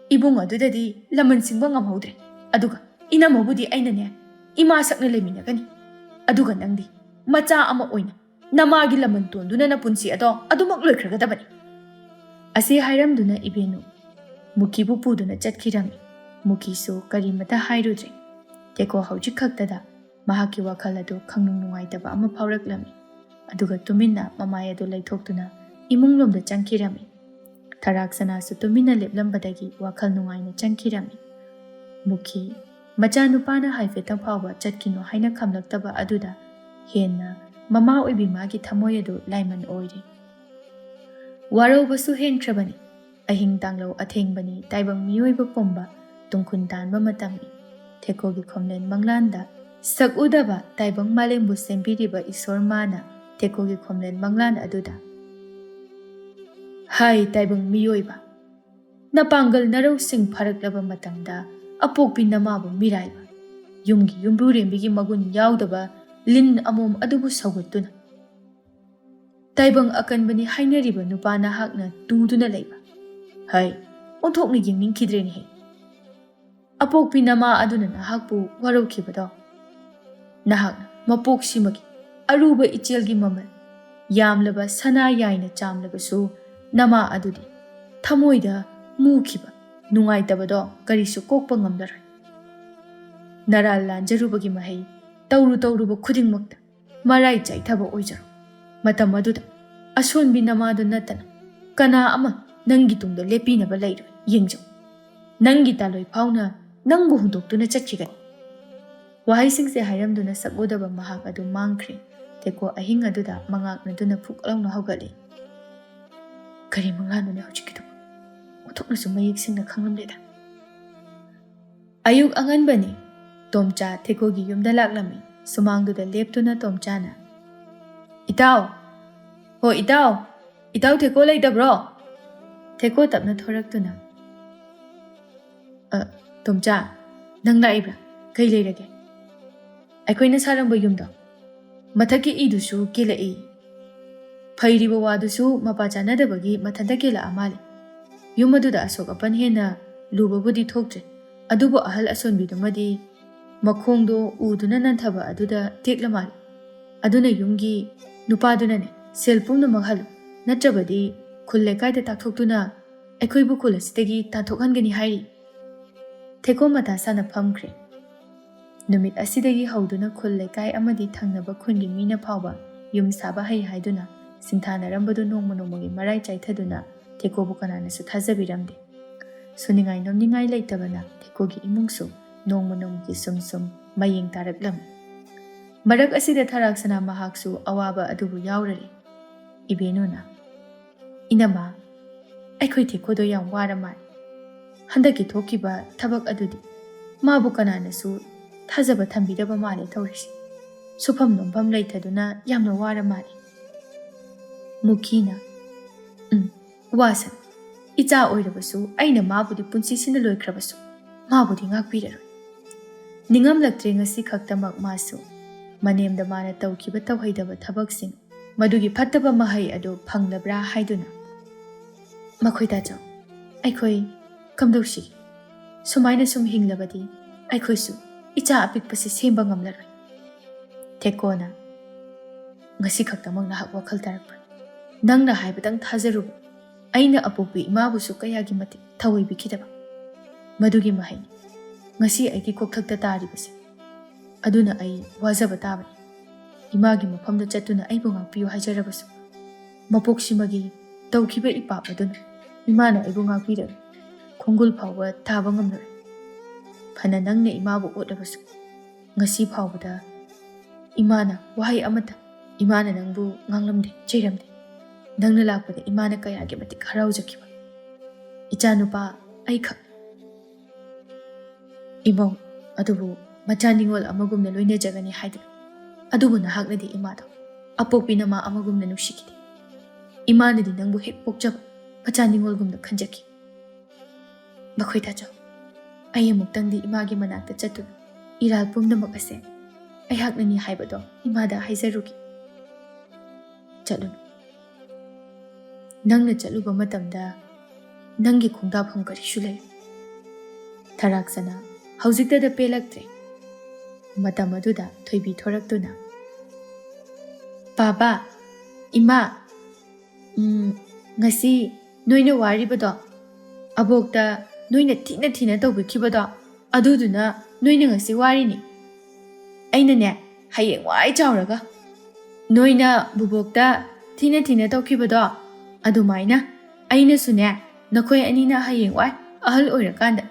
ꯏꯕꯨꯡ ꯑꯗꯨꯗꯗꯤ ꯂꯃꯟ ꯁꯤꯡꯕ ꯉꯝꯍꯧꯗ꯭ꯔꯦ꯫ ꯑꯗꯨꯒ ꯏꯅꯝꯃꯕꯨꯗꯤ ꯑꯩꯅꯅꯦ, ꯏꯃꯥ ꯁꯛꯅ ꯂꯩꯃꯤꯟꯅꯒꯅꯤ꯫ ꯑꯗꯨꯒ ꯅꯪꯗꯤ ꯃꯆꯥ ꯑꯃ ꯑꯣꯏꯅ ꯅꯃꯥꯒꯤ ꯂꯃꯟ ꯇꯣꯟꯗꯨꯅ ꯅꯄꯨꯟꯁꯤ ꯑꯗꯣ ꯑꯗꯨꯃꯛ ꯂꯣꯏꯈ꯭ꯔꯒꯗꯕꯅꯤ꯫" ꯑꯁꯤ ꯍꯥꯏꯔꯝꯗꯨꯅ ꯏꯕꯦꯟꯅꯨ ꯃꯨꯀꯤꯕꯨ ꯄꯨꯗꯨꯅ ꯆꯠꯈꯤꯔꯝꯃꯤ꯫ ꯃꯨꯀꯤꯁꯨ ꯀꯔꯤꯃꯇ ꯍꯥꯏꯔꯨꯗ꯭ꯔꯦ꯫ ꯊꯦꯀꯣ ꯍꯧꯖꯤꯛ ꯈꯛꯇꯗ ꯃꯍꯥꯛꯀꯤ ꯋꯥꯈꯜ ꯑꯗꯨ ꯈꯪꯅꯨꯡ ꯅꯨꯡꯉꯥꯏꯇꯕ ꯑꯃ ꯐꯥꯎꯔꯛꯂꯝꯃꯤ꯫ ꯑꯗꯨꯒ ꯇꯨꯃꯤꯟꯅ ꯃꯃꯥꯏ ꯑꯗꯨ ꯂꯩꯊꯣꯛꯇꯨꯅ ꯏꯃꯨꯡꯂꯣꯝꯗ ꯆꯪꯈꯤꯔꯝꯃꯤ꯫ ꯊꯔꯥꯛ ꯁꯅꯥꯁꯨ ꯇꯨꯃꯤꯟꯅ ꯂꯦꯞꯂꯝꯕꯗꯒꯤ ꯋꯥꯈꯜ ꯅꯨꯡꯉꯥꯏꯅ ꯆꯪꯈꯤꯔꯝꯃꯤ꯫ ꯃꯨꯀꯤ, ꯃꯆꯥꯅꯨꯄꯥꯅ ꯍꯥꯏꯐꯦꯠꯇꯪ ꯐꯥꯎꯕ ꯆꯠꯈꯤꯅꯨ ꯍꯥꯏꯅ ꯈꯝꯂꯛꯇꯕ ꯑꯗꯨꯗ ꯍꯦꯟꯅ ꯃꯃꯥ ꯑꯣꯏꯕꯤ ꯃꯥꯒꯤ ꯊꯃꯣꯏ ꯑꯗꯨ ꯂꯥꯏꯃꯟ ꯑꯣꯏꯔꯦ꯫ ꯋꯥꯔꯧꯕꯁꯨ ꯍꯦꯟꯈ꯭ꯔꯕꯅꯤ꯫ ꯑꯍꯤꯡ ꯇꯥꯡꯂꯧ ꯑꯊꯦꯡꯕꯅꯤ, ꯇꯥꯏꯕꯪ ꯃꯤꯑꯣꯏꯕ ꯄꯨꯝꯕ ꯇꯨꯡꯈꯨꯟ ꯇꯥꯟꯕ ꯃꯇꯝꯅꯤ꯫ ꯊꯦꯀꯣꯒꯤ ꯈꯣꯝꯂꯦꯟ ꯃꯪꯂꯥꯟꯗ ꯁꯛꯎꯗꯕ ꯇꯥꯏꯕꯪ ꯃꯥꯂꯦꯝꯕꯨ ꯁꯦꯝꯕꯤꯔꯤꯕ ꯏꯁꯣꯔ ꯃꯥꯅ ꯊꯦꯀꯣꯒꯤ ꯈꯣꯝꯂꯦꯟ ꯃꯪꯂꯥꯟ ꯑꯗꯨꯗ, "ꯍꯥꯏ ꯇꯥꯏꯕꯪ ꯃꯤꯑꯣꯏꯕ, ꯅꯄꯥꯡꯒꯜ ꯅꯔꯧꯁꯤꯡ ꯐꯥꯔꯛꯂꯕ ꯃꯇꯝꯗ ꯑꯄꯣꯛꯄꯤ ꯅꯃꯥꯕꯨ ꯃꯤꯔꯥꯏꯕ, ꯌꯨꯝꯒꯤ ꯌꯨꯝꯕꯨꯔꯦꯝꯕꯤꯒꯤ ꯃꯒꯨꯟ ꯌꯥꯎꯗꯕ ꯂꯤꯟ ꯑꯃꯣꯝ ꯑꯗꯨꯕꯨ ꯁꯧꯒꯠꯇꯨꯅ ꯇꯥꯏꯕꯪ ꯑꯀꯟꯕꯅꯤ ꯍꯥꯏꯅꯔꯤꯕ ꯅꯨꯄꯥ ꯅꯍꯥꯛꯅ ꯇꯨꯗꯨꯅ ꯂꯩꯕ꯫ ꯍꯩ, ꯑꯣꯟꯊꯣꯛꯅ ꯌꯦꯡꯅꯤꯡꯈꯤꯗ꯭ꯔꯦꯅꯦꯍꯦ꯫ ꯑꯄꯣꯛꯄꯤ ꯅꯃꯥ ꯑꯗꯨꯅ ꯅꯍꯥꯛꯄꯨ ꯋꯥꯔꯧꯈꯤꯕꯗꯣ, ꯅꯍꯥꯛꯅ ꯃꯄꯣꯛꯁꯤꯃꯒꯤ ꯑꯔꯨꯕ ꯏꯆꯦꯜꯒꯤ ꯃꯃꯜ ꯌꯥꯝꯂꯕ ꯁꯅꯥ ꯌꯥꯏꯅ ꯆꯥꯝꯂꯕꯁꯨ, ꯅꯃꯥ ꯑꯗꯨꯗꯤ ꯊꯃꯣꯏꯗ ꯃꯨꯈꯤꯕ ꯅꯨꯡꯉꯥꯏꯇꯕꯗꯣ ꯀꯔꯤꯁꯨ ꯀꯣꯛꯄ ꯉꯝꯂꯔꯣꯏ꯫ ꯅꯔꯥꯜ ꯂꯥꯟꯖꯔꯨꯕꯒꯤ ꯃꯍꯩ, ꯇꯧꯔꯨ ꯇꯧꯔꯨꯕ ꯈꯨꯗꯤꯡꯃꯛꯇ ꯃꯔꯥꯏ ꯆꯥꯏꯊꯕ ꯑꯣꯏꯖꯔꯣ꯫ ꯃꯇꯝ ꯑꯗꯨꯗ ꯑꯁꯣꯟꯕꯤ ꯅꯃꯥꯗꯨ ꯅꯠꯇꯅ ꯀꯅꯥ ꯑꯃ ꯅꯪꯒꯤ ꯇꯨꯡꯗ ꯂꯦꯞꯄꯤꯅꯕ ꯂꯩꯔꯣꯏ꯫ ꯌꯦꯡꯖꯧ, ꯅꯪꯒꯤ ꯇꯥꯂꯣꯏ ꯐꯥꯎꯅ ꯅꯪꯕꯨ ꯍꯨꯟꯗꯣꯛꯇꯨꯅ ꯆꯠꯈꯤꯒꯅꯤ꯫ ꯋꯥꯍꯩꯁꯤꯡꯁꯦ ꯍꯥꯏꯔꯝꯗꯨꯅ ꯁꯛꯎꯗꯕ ꯃꯍꯥꯛ ꯑꯗꯨ ꯃꯥꯡꯈ꯭ꯔꯦ꯫ ꯊꯦꯀꯣ ꯑꯍꯤꯡ ꯑꯗꯨꯗ ꯃꯉꯥꯛꯅꯗꯨꯅ ꯐꯨꯛ ꯂꯥꯎꯅ ꯍꯧꯒꯠꯂꯤ꯫ ꯀꯔꯤ ꯃꯉꯥꯅꯣꯅꯦ ꯍꯧꯖꯤꯛꯀꯤꯗꯨꯕꯨ? ꯑꯣꯟꯊꯣꯛꯅꯁꯨ ꯃꯌꯦꯛ ꯁꯦꯡꯅ ꯈꯪꯂꯝꯂꯦꯗ꯫ ꯑꯌꯨꯛ ꯑꯉꯟꯕꯅꯤ꯫ ꯇꯣꯝꯆꯥ ꯊꯦꯀꯣꯒꯤ ꯌꯨꯝꯗ ꯂꯥꯛꯂꯝꯃꯤ꯫ ꯁꯨꯃꯥꯡꯗꯨꯗ ꯂꯦꯞꯇꯨꯅ ꯇꯣꯝꯆꯥꯅ, "ꯏꯇꯥꯎ! ꯍꯣ ꯏꯇꯥꯎ! ꯏꯇꯥꯎ ꯊꯦꯀꯣ ꯂꯩꯇꯕ꯭ꯔꯣ?" ꯊꯦꯀꯣ ꯇꯞꯅ ꯊꯣꯔꯛꯇꯨꯅ, "ꯑ, ꯇꯣꯝꯆꯥ, ꯅꯪ ꯂꯥꯛꯏꯕ꯭ꯔꯥ? ꯀꯩ ꯂꯩꯔꯒꯦ?" "ꯑꯩꯈꯣꯏꯅ ꯁꯥꯔꯝꯕ ꯌꯨꯝꯗꯣ, ꯃꯊꯛꯀꯤ ꯏꯗꯨꯁꯨ ꯀꯦꯜꯂꯛꯏ꯫ ꯐꯩꯔꯤꯕ ꯋꯥꯗꯨꯁꯨ ꯃꯄꯥ ꯆꯥꯅꯗꯕꯒꯤ ꯃꯊꯟꯇ ꯀꯦꯜꯂꯛꯑ ꯃꯥꯜꯂꯦ꯫ ꯌꯨꯝ ꯑꯗꯨꯗ ꯑꯁꯣꯛ ꯑꯄꯟ ꯍꯦꯟꯅ ꯂꯨꯕꯕꯨꯗꯤ ꯊꯣꯛꯇ꯭ꯔꯦ, ꯑꯗꯨꯕꯨ ꯑꯍꯜ ꯑꯁꯣꯟꯕꯤꯗꯨꯃꯗꯤ ꯃꯈꯣꯡꯗꯣ ꯎꯗꯨꯅ ꯅꯟꯊꯕ ꯑꯗꯨꯗ ꯇꯦꯛꯂ ꯃꯥꯜꯂꯦ꯫ ꯑꯗꯨꯅ ꯌꯨꯝꯒꯤ ꯅꯨꯄꯥꯗꯨꯅꯅꯦ ꯁꯦꯜ ꯄꯨꯝꯅꯃꯛ ꯍꯜꯂꯨ, ꯅꯠꯇ꯭ꯔꯕꯗꯤ ꯈꯨꯜ ꯂꯩꯀꯥꯏꯗ ꯇꯥꯛꯊꯣꯛꯇꯨꯅ ꯑꯩꯈꯣꯏꯕꯨ ꯈꯨꯜ ꯑꯁꯤꯗꯒꯤ ꯇꯥꯟꯊꯣꯛꯍꯟꯒꯅꯤ ꯍꯥꯏꯔꯤ꯫" ꯊꯦꯀꯣ ꯃꯊꯥ ꯁꯥꯅ ꯐꯝꯈ꯭ꯔꯦ꯫ ꯅꯨꯃꯤꯠ ꯑꯁꯤꯗꯒꯤ ꯍꯧꯗꯨꯅ ꯈꯨꯜ ꯂꯩꯀꯥꯏ ꯑꯃꯗꯤ ꯊꯪꯅꯕ ꯈꯨꯟꯒꯤ ꯃꯤꯅ ꯐꯥꯎꯕ ꯌꯨꯝ ꯁꯥꯕ ꯍꯩ ꯍꯥꯏꯗꯨꯅ ꯁꯤꯡꯊꯥꯅꯔꯝꯕꯗꯨ ꯅꯣꯡꯃ ꯅꯣꯡꯃꯒꯤ ꯃꯔꯥꯏ ꯆꯥꯏꯊꯗꯨꯅ ꯊꯦꯀꯣꯕꯨ ꯀꯅꯥꯅꯁꯨ ꯊꯥꯖꯕꯤꯔꯝꯗꯦ꯫ ꯁꯨꯅꯤꯡꯉꯥꯏ ꯅꯣꯝꯅꯤꯡꯉꯥꯏ ꯂꯩꯇꯕꯅ ꯊꯦꯀꯣꯒꯤ ꯏꯃꯨꯡꯁꯨ ꯅꯣꯡꯃ ꯅꯣꯡꯃꯒꯤ ꯁꯨꯝ ꯁꯨꯝ ꯃꯌꯦꯡ ꯇꯥꯔꯛꯂꯝꯃꯤ꯫ ꯃꯔꯛ ꯑꯁꯤꯗ ꯊꯔꯥꯛꯁꯅꯥ ꯃꯍꯥꯛꯁꯨ ꯑꯋꯥꯕ ꯑꯗꯨꯕꯨ ꯌꯥꯎꯔꯔꯦ꯫ ꯏꯕꯦꯟꯅꯨꯅ, "ꯏꯅꯝꯃ, ꯑꯩꯈꯣꯏ ꯊꯦꯀꯣꯗꯣ ꯌꯥꯝ ꯋꯥꯔ ꯃꯥꯜꯂꯦ꯫ ꯍꯟꯗꯛꯀꯤ ꯊꯣꯛꯈꯤꯕ ꯊꯕꯛ ꯑꯗꯨꯗꯤ ꯃꯥꯕꯨ ꯀꯅꯥꯅꯁꯨ ꯊꯥꯖꯕ ꯊꯝꯕꯤꯗꯕ ꯃꯥꯜꯂꯦ ꯇꯧꯔꯤꯁꯦ꯫ ꯁꯨꯐꯝ ꯅꯣꯝꯐꯝ ꯂꯩꯇꯗꯨꯅ ꯌꯥꯝꯅ ꯋꯥꯔ ꯃꯥꯜꯂꯦ꯫" ꯃꯨꯈꯤꯅ, "ꯎꯝ, ꯋꯥꯁꯅꯨ꯫ ꯏꯆꯥ ꯑꯣꯏꯔꯕꯁꯨ ꯑꯩꯅ ꯃꯥꯕꯨꯗꯤ ꯄꯨꯟꯁꯤꯁꯤꯅ ꯂꯣꯏꯈ꯭ꯔꯕꯁꯨ ꯃꯥꯕꯨꯗꯤ ꯉꯥꯛꯄꯤꯔꯔꯣꯏ꯫" ꯅꯤꯡꯉꯝꯂꯛꯇ꯭ꯔꯦ ꯉꯁꯤ ꯈꯛꯇꯃꯛ ꯃꯥꯁꯨ꯫ ꯃꯅꯦꯝꯗ ꯃꯥꯅ ꯇꯧꯈꯤꯕ ꯇꯧꯍꯩꯗꯕ ꯊꯕꯛꯁꯤꯡ, ꯃꯗꯨꯒꯤ ꯐꯠꯇꯕ ꯃꯍꯩ ꯑꯗꯨ ꯐꯪꯂꯕ꯭ꯔꯥ ꯍꯥꯏꯗꯨꯅ꯫ "ꯃꯈꯣꯏ ꯇꯥꯆꯧ, ꯑꯩꯈꯣꯏ ꯀꯝꯗꯧꯁꯤꯒꯦ?" ꯁꯨꯃꯥꯏꯅ ꯁꯨꯝ ꯍꯤꯡꯂꯕꯗꯤ ꯑꯩꯈꯣꯏꯁꯨ ꯏꯆꯥ ꯑꯄꯤꯛꯄꯁꯤ ꯁꯦꯝꯕ ꯉꯝꯂꯔꯣꯏ꯫ ꯊꯦꯀꯣꯅ, "ꯉꯁꯤ ꯈꯛꯇꯃꯛ ꯅꯍꯥꯛ ꯋꯥꯈꯜ ꯇꯥꯔꯛꯄ꯭ꯔꯥ? ꯅꯪꯅ ꯍꯥꯏꯕꯗꯪ ꯊꯥꯖꯔꯨꯕ ꯑꯩꯅ ꯑꯄꯣꯛꯄꯤ ꯏꯃꯥꯕꯨꯁꯨ ꯀꯌꯥꯒꯤ ꯃꯇꯤꯛ ꯊꯑꯣꯏꯕꯤꯈꯤꯗꯕ? ꯃꯗꯨꯒꯤ ꯃꯍꯩꯅꯤ ꯉꯁꯤ ꯑꯩꯒꯤ ꯀꯣꯛꯊꯛꯇ ꯇꯥꯔꯤꯕꯁꯦ꯫ ꯑꯗꯨꯅ ꯑꯩ ꯋꯥꯖꯕ ꯇꯥꯕꯅꯤ꯫ ꯏꯃꯥꯒꯤ ꯃꯐꯝꯗ ꯆꯠꯇꯨꯅ ꯑꯩꯕꯨ ꯉꯥꯛꯄꯤꯌꯨ ꯍꯥꯏꯖꯔꯕꯁꯨ, ꯃꯄꯣꯛꯁꯤꯃꯒꯤ ꯇꯧꯈꯤꯕ ꯏꯄꯥꯞ ꯑꯗꯨꯅ ꯏꯃꯥꯅ ꯑꯩꯕꯨ ꯉꯥꯛꯄꯤꯔꯒ ꯈꯣꯡꯒꯨꯜ ꯐꯥꯎꯕ ꯊꯥꯕ ꯉꯝꯂꯔꯣꯏ꯫ ꯐꯅ ꯅꯪꯅ ꯏꯃꯥꯕꯨ ꯑꯣꯠꯂꯕꯁꯨ, ꯉꯁꯤ ꯐꯥꯎꯕꯗ ꯏꯃꯥꯅ ꯋꯥꯍꯩ ꯑꯃꯠꯇ ꯏꯃꯥꯅ ꯅꯪꯕꯨ ꯉꯥꯡꯂꯝꯗꯦ, ꯆꯩꯔꯝꯗꯦ꯫ ꯅꯪꯅ ꯂꯥꯛꯄꯗ ꯏꯃꯥꯅ ꯀꯌꯥꯒꯤ ꯃꯇꯤꯛ ꯍꯔꯥꯎꯖꯈꯤꯕ꯫ ꯏꯆꯥꯅꯨꯄꯥ ꯑꯩꯈꯛ ꯏꯃꯧ ꯑꯗꯨꯕꯨ ꯃꯆꯥ ꯅꯤꯉꯣꯜ ꯑꯃꯒꯨꯝꯅ ꯂꯣꯏꯅꯖꯒꯅꯤ ꯍꯥꯏꯗꯨꯅ꯫ ꯑꯗꯨꯕꯨ ꯅꯍꯥꯛꯅꯗꯤ ꯏꯃꯥꯗꯣ ꯑꯄꯣꯛꯄꯤ ꯅꯃꯥ ꯑꯃꯒꯨꯝꯅ ꯅꯨꯡꯁꯤꯈꯤꯗꯦ꯫ ꯏꯃꯥꯅꯗꯤ ꯅꯪꯕꯨ ꯍꯦꯛ ꯄꯣꯛꯆꯕ ꯃꯆꯥ ꯅꯤꯉꯣꯜꯒꯨꯝꯅ ꯈꯟꯖꯈꯤ꯫ ꯃꯈꯣꯏ ꯇꯥꯆꯧ, ꯑꯩ ꯑꯃꯨꯛꯇꯪꯗꯤ ꯏꯃꯥꯒꯤ ꯃꯅꯥꯛꯇ ꯆꯠꯇꯨꯅ ꯏꯔꯥꯜ ꯄꯨꯝꯅꯃꯛ ꯑꯁꯦ ꯑꯩꯍꯥꯛꯅꯅꯤ ꯍꯥꯏꯕꯗꯣ ꯏꯃꯥꯗ ꯍꯥꯏꯖꯔꯨꯒꯦ꯫ ꯆꯠꯂꯨꯅꯨ꯫ ꯅꯪꯅ ꯆꯠꯂꯨꯕ ꯃꯇꯝꯗ ꯅꯪꯒꯤ ꯈꯣꯡꯗꯥꯐꯝ ꯀꯔꯤꯁꯨ ꯂꯩꯔꯣꯏ꯫ ꯊꯔꯥꯛꯁꯅꯥ ꯍꯧꯖꯤꯛꯇꯗ ꯄꯦꯜꯂꯛꯇ꯭ꯔꯦ꯫ ꯃꯇꯝ ꯑꯗꯨꯗ ꯊꯣꯏꯕꯤ ꯊꯣꯔꯛꯇꯨꯅ, "ꯄꯥꯕ, ꯏꯃꯥ, ꯎꯝ, ꯉꯁꯤ ꯅꯣꯏꯅ ꯋꯥꯔꯤꯕꯗꯣ, ꯑꯕꯣꯛꯇ ꯅꯣꯏꯅ ꯊꯤꯅ ꯊꯤꯅ ꯇꯧꯕꯤꯈꯤꯕꯗꯣ, ꯑꯗꯨꯗꯨꯅ ꯅꯣꯏꯅ ꯉꯁꯤ ꯋꯥꯔꯤꯅꯤ꯫ ꯑꯩꯅꯅꯦ, ꯍꯌꯦꯡ ꯋꯥꯏ ꯆꯥꯎꯔꯒ ꯅꯣꯏꯅ ꯕꯨꯕꯣꯛꯇ ꯊꯤꯅ ꯊꯤꯅ ꯇꯧꯈꯤꯕꯗꯣ, ꯑꯗꯨꯃꯥꯏꯅ ꯑꯩꯅꯁꯨꯅꯦ, ꯅꯈꯣꯏ ꯑꯅꯤꯅ ꯍꯌꯦꯡ ꯋꯥꯏ ꯑꯍꯜ ꯑꯣꯏꯔꯀꯥꯟꯗ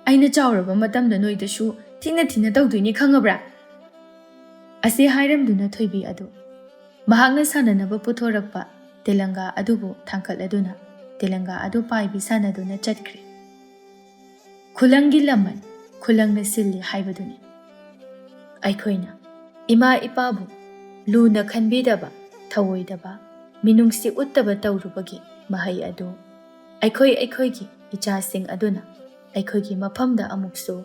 ꯑꯩꯅ ꯆꯥꯎꯔꯕ ꯃꯇꯝꯗ ꯅꯣꯏꯗꯁꯨ ꯊꯤꯅ ꯊꯤꯅ ꯇꯧꯗꯣꯏꯅꯤ, ꯈꯪꯉꯕ꯭ꯔꯥ?" ꯑꯁꯤ ꯍꯥꯏꯔꯝꯗꯨꯅ ꯊꯣꯏꯕꯤ ꯑꯗꯨ ꯃꯍꯥꯛꯅ ꯁꯥꯟꯅꯅꯕ ꯄꯨꯊꯣꯔꯛꯄ ꯇꯦꯂꯪꯒꯥ ꯑꯗꯨꯕꯨ ꯊꯥꯡꯀꯠꯂꯗꯨꯅ ꯇꯦꯂꯪꯒꯥ ꯑꯗꯨ ꯄꯥꯏꯕꯤ ꯁꯥꯟꯅꯗꯨꯅ ꯆꯠꯈ꯭ꯔꯦ꯫ ꯈꯨꯂꯪꯒꯤ ꯂꯃꯟ ꯈꯨꯂꯪꯅ ꯁꯤꯜꯂꯤ ꯍꯥꯏꯕꯗꯨꯅꯤ꯫ ꯑꯩꯈꯣꯏꯅ ꯏꯃꯥ ꯏꯄꯥꯕꯨ ꯂꯨꯅ ꯈꯟꯕꯤꯗꯕ, ꯊꯑꯣꯏꯗꯕ, ꯃꯤꯅꯨꯡꯁꯤ ꯎꯠꯇꯕ ꯇꯧꯔꯨꯕꯒꯤ ꯃꯍꯩ ꯑꯗꯨ ꯑꯩꯈꯣꯏ ꯑꯩꯈꯣꯏꯒꯤ ꯏꯆꯥꯁꯤꯡ ꯑꯗꯨꯅ ꯑꯩꯈꯣꯏꯒꯤ ꯃꯐꯝꯗ ꯑꯃꯨꯛꯁꯨ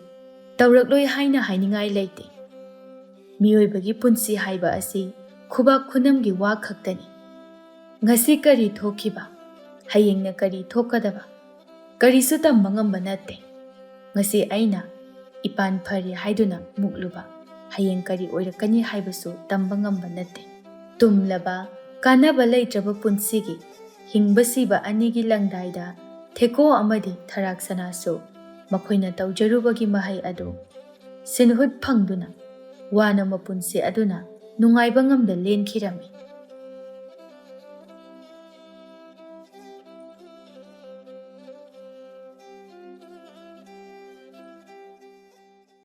ꯇꯧꯔꯛꯂꯣꯏ ꯍꯥꯏꯅ ꯍꯥꯏꯅꯤꯡꯉꯥꯏ ꯂꯩꯇꯦ꯫ ꯃꯤꯑꯣꯏꯕꯒꯤ ꯄꯨꯟꯁꯤ ꯍꯥꯏꯕ ꯑꯁꯤ ꯈꯨꯕꯥꯛ ꯈꯨꯅꯝꯒꯤ ꯋꯥ ꯈꯛꯇꯅꯤ꯫ ꯉꯁꯤ ꯀꯔꯤ ꯊꯣꯛꯈꯤꯕ, ꯍꯌꯦꯡꯅ ꯀꯔꯤ ꯊꯣꯛꯀꯗꯕ, ꯀꯔꯤꯁꯨ ꯇꯝꯕ ꯉꯝꯕ ꯅꯠꯇꯦ꯫ ꯉꯁꯤ ꯑꯩꯅ ꯏꯄꯥꯟ ꯐꯔꯤ ꯍꯥꯏꯗꯨꯅ ꯃꯨꯛꯂꯨꯕ, ꯍꯌꯦꯡ ꯀꯔꯤ ꯑꯣꯏꯔꯛꯀꯅꯤ ꯍꯥꯏꯕꯁꯨ ꯇꯝꯕ ꯉꯝꯕ ꯅꯠꯇꯦ꯫ ꯇꯨꯝꯂꯕ, ꯀꯥꯟꯅꯕ ꯂꯩꯇ꯭ꯔꯕ ꯄꯨꯟꯁꯤꯒꯤ ꯍꯤꯡꯕ ꯁꯤꯕ ꯑꯅꯤꯒꯤ ꯂꯪꯗꯥꯏꯗ ꯊꯦꯀꯣ ꯑꯃꯗꯤ ꯊꯔꯥꯛ ꯁꯅꯥꯁꯨ ꯃꯈꯣꯏꯅ ꯇꯧꯖꯔꯨꯕꯒꯤ ꯃꯍꯩ ꯑꯗꯨ ꯁꯤꯟꯍꯨꯠ ꯐꯪꯗꯨꯅ ꯋꯥꯅ ꯃꯄꯨꯟꯁꯤ ꯑꯗꯨꯅ ꯅꯨꯡꯉꯥꯏꯕ ꯉꯝꯗ ꯂꯦꯟꯈꯤꯔꯝꯃꯤ꯫